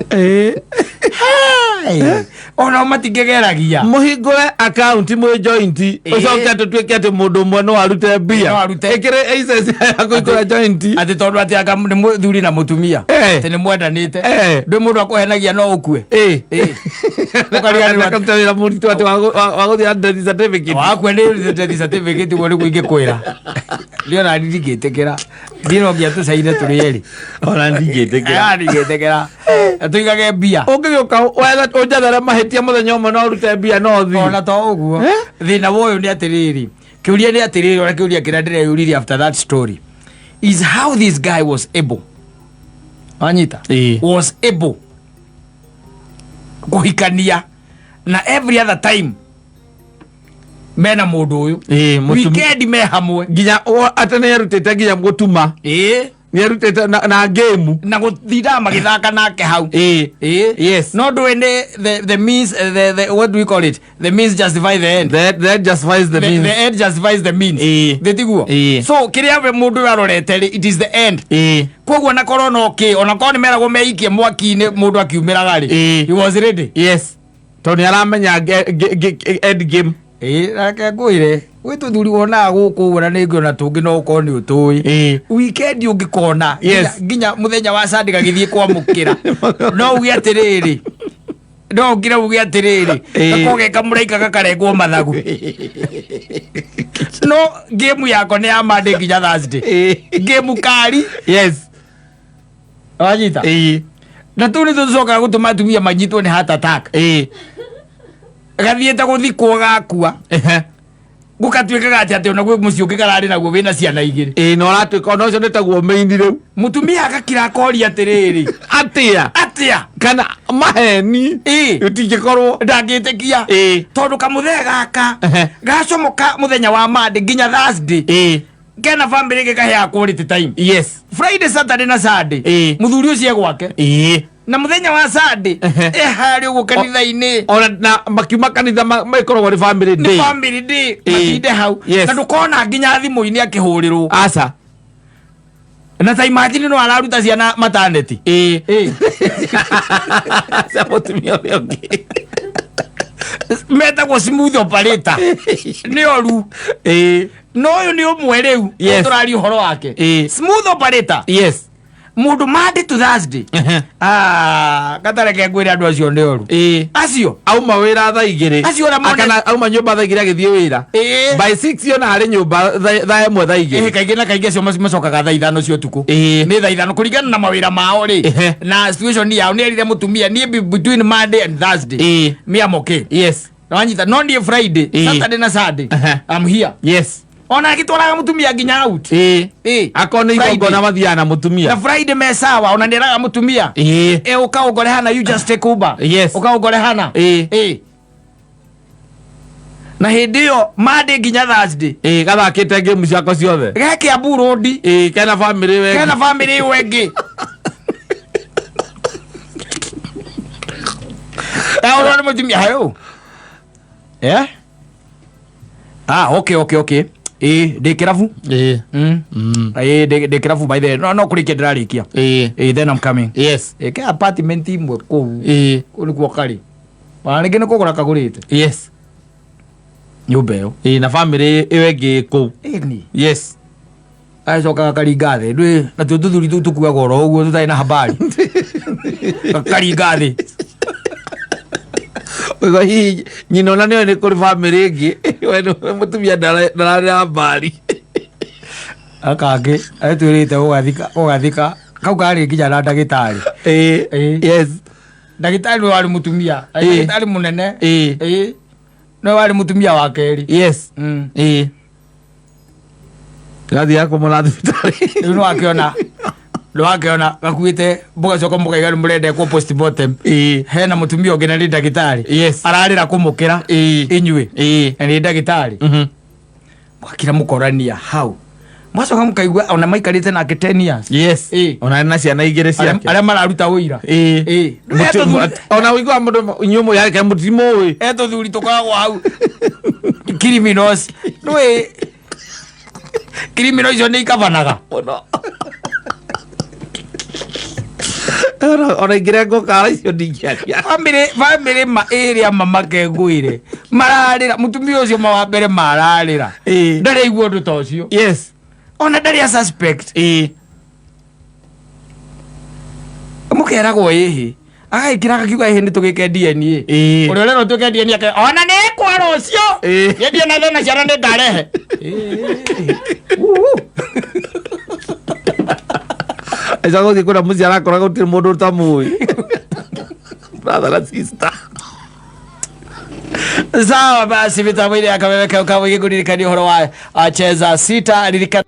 Hey! Ona matingĩgeragia. Mũhingũre akaunti mwĩ joint, ũcoke atĩ tuĩke atĩ mũndũ ũmwe no arute mbia. No arute. Ĩkĩrĩ access ya kũhingũra joint. Atĩ tondũ atĩ anga nĩ mũthuri na mũtumia, atĩ nĩ mwendanĩte, ndwĩ mũndũ akũhenagia no ũkue. Ĩĩ. Ũkariganĩrwo Akaruta wĩra mũritũ atĩ wa gũthiĩ na death certificate. Wakua nĩ death certificate, ũguo nĩguo ingĩkwĩra. Niĩ ona ndingĩtĩkĩra, niĩ no nginya tũcaine tũrĩ erĩ. Ona ndingĩtĩkĩra. Ah, ndingĩtĩkĩra tũigage mbia. Ũngĩgĩũka ũnjethere mahĩtia mũthenya ũmwe no ũrute mbia no ũthiĩ. Ona to ũguo, thĩna wa ũyũ nĩ atĩrĩrĩ, kĩũria nĩ atĩrĩrĩ, ona kĩũria kĩrĩa ndĩreyũririe after that story is how this guy was able, wanyita? Ĩĩ. Was able kũhikania na every other time mena mũndũ ũyũ. Ĩĩ, Weekend me hamwe. Nginya atĩ nĩ erutĩte nginya gũtuma. Ĩĩ. Nĩ erutĩte na game. Na gũtindaga magĩthaka nake hau. Ĩĩ. No ndũĩ nĩ the means, the, what do we call it, the means justify the end. That justifies the means. The end justifies the means. Thĩ tiguo? Ĩĩ. So kĩrĩa we mũndũ ũyũ arorete rĩ, it is the end. Koguo na korwo no kĩ, ona korwo nĩ meragwo meikie mwaki-inĩ mũndũ akiumĩraga rĩ, he was ready. Yes, tondũ nĩ aramenya end game. Ĩĩ, reke ngwĩre, gwĩ tũthuri wonaga gũkũ ũguo, na nĩ ngĩona tũngĩ no ũkorwo nĩ ũtũĩ. Weekend ũngĩkona nginya mũthenya wa Sunday gagĩthiĩ kwamũkĩra, no uge atĩrĩrĩ, no ũngire uge atĩrĩrĩ, gakorwo ge kamũraika gakarengwo mathagu, no ngĩmu yako nĩ ya Monday nginya Thursday, ngĩmu kari. Wanyita? Na tũu nĩ tũcokaga gũtũma atumia manyitwo nĩ heart attack. Gathiĩte gũthikwo gakua, gũkatuĩkaga atĩ ona gwĩ mũciĩ ũngĩ kararĩ naguo wĩna ciana igĩrĩ. Ĩĩ, na ũratuĩka ona ũcio nĩ taguo main rĩu. Mũtumia agakira akoria atĩrĩrĩ, atĩa? Atĩa? Kana maheni. Ĩtingĩkorwo. Ndangĩtĩkia. Tondũ kamũthee gaka gacomoka mũthenya wa Monday nginya Thursday, kena family ĩngĩ kaheaga quality time. Friday, Saturday na Sunday, mũthuri ũcio e gwake. Na mũthenya wa Sunday, eharĩ ũguo kanitha-inĩ. Ona na makiuma kanitha makoragwo nĩ family nĩ day. Family day. Matinde hau. Na ndũkona nginya thimũ-inĩ akĩhũrĩrwo. Aca. Na ta imagine no araruta ciana maternity. Ĩĩ, cia mũtumia ũrĩa ũngĩ. Metagwo smooth operator, nĩ oru. No ũyũ nĩ ũmwe rĩu tũraria ũhoro wake. Smooth operator. Mũndũ Monday to Thursday. Ah, gatareke ngwĩre andũ acio nĩ oru. Acio. Auma wĩra thaa 2. Acio ũrĩa mone- Kana auma nyũmba thaa 2 agĩthiĩ wĩra. By 6 ona harĩ nyũmba thaa 1 thaa 2. Kaingĩ na kaingĩ acio macokaga thaa 5 cia ũtukũ. Nĩ thaa 5 kũringana na mawĩra mao rĩ. Na situation yao nĩ erire mũtumia niĩ between Monday and Thursday. Me am okay. Wanyita no niĩ Friday, Saturday na Sunday. I'm here. Ona agĩtwaraga mũtumia nginya out. Akorwo nĩ Friday. igongona mathiaga na mũtumia. Na Friday me sawa ona nĩeraga mũtumia. Ũka ũngore hana, you just take Uber. Ũka ũngore hana. Na hĩndĩ ĩyo Monday nginya Thursday. Gathakĩte game ciako ciothe. Ge Kiambu Road. Kena family we. Kena family ĩyo ĩngĩ. Ũrona nĩ mũtumia hayo. Ah, okay, okay, okay. Ndĩ kĩrabu. Ndĩ kĩrabu by the way. No no kũrĩkia ndĩrarĩkia. Then I'm coming. Ke apartment imwe kũu. Kũu nĩkuo karĩ. Ona rĩngĩ nĩ kũgũra kagũrĩte. Nyũmba ĩyo. Na family ĩyo ĩngĩ kũu. Ĩni. Agacoka gakaringa thĩ. Ndũĩ natuo tũthuri tũu tũkuaga oro ũguo tũtarĩ na habari. Gakaringa thĩ. Ũguo hihi nyina ona nĩoĩ nĩ kũrĩ family ĩngĩ. We nĩwe mũtumia ndararĩ na habari. Gaka kangĩ etwĩrĩte ũgathika ũgathika kau karĩ nginya na ndagĩtarĩ. Ndagĩtarĩ nĩwe warĩ mũtumia. Ndagĩtarĩ mũnene. Nĩwe warĩ mũtumia wa kerĩ. Gathiaga kũmũra thibitarĩ. Rĩu nĩwakĩona nĩwakĩona gakuĩte mũgacoka mũkaiga nĩ mũrenda ekwo postmortem. Hena mũtumia ũngĩ na nĩ ndagĩtarĩ. Ararĩra kũmũkĩra. Inyuĩ. Na nĩ ndagĩtarĩ. Mwakira mũkorania hau. Mwacoka mũkaigua ona maikarĩte nake 10 years. Ona na ciana igĩrĩ ciake. Arĩa mararuta ũira. Ona ũiguaga mũndũ inyuĩ mũyake mũtimũĩ. Tũthuri tũkoragwo hau. Criminals. Ndũĩ criminals icio nĩ ikabanaga. Mũno. Ona ingĩrengwo kara icio ndingĩaria. Family family ma ĩrĩa mama kengwĩre. Mararĩra mũtumia ũcio ma wa mbere mararĩra. Ndarĩ aigua ũndũ ta ũcio. Ona ndarĩ a suspect. Mũkeragwo ĩhĩ. Agagĩkĩra agakiuga ĩhĩ nĩ tũgĩke DNA. Ũrĩa ũrerwo twĩke DNA ake ona nĩ ĩkwa rũciũ. Niĩ ndiĩ na thĩna ciana nĩ ngarehe. Aca gũthiĩ kũrĩa mũciĩ arakora gũtirĩ mũndũ ũtamũĩ. Brother na sister. Sawa basi, mitambo ile ya kameme kau kau igikuririkania ũhoro wa cheza sita ririkana.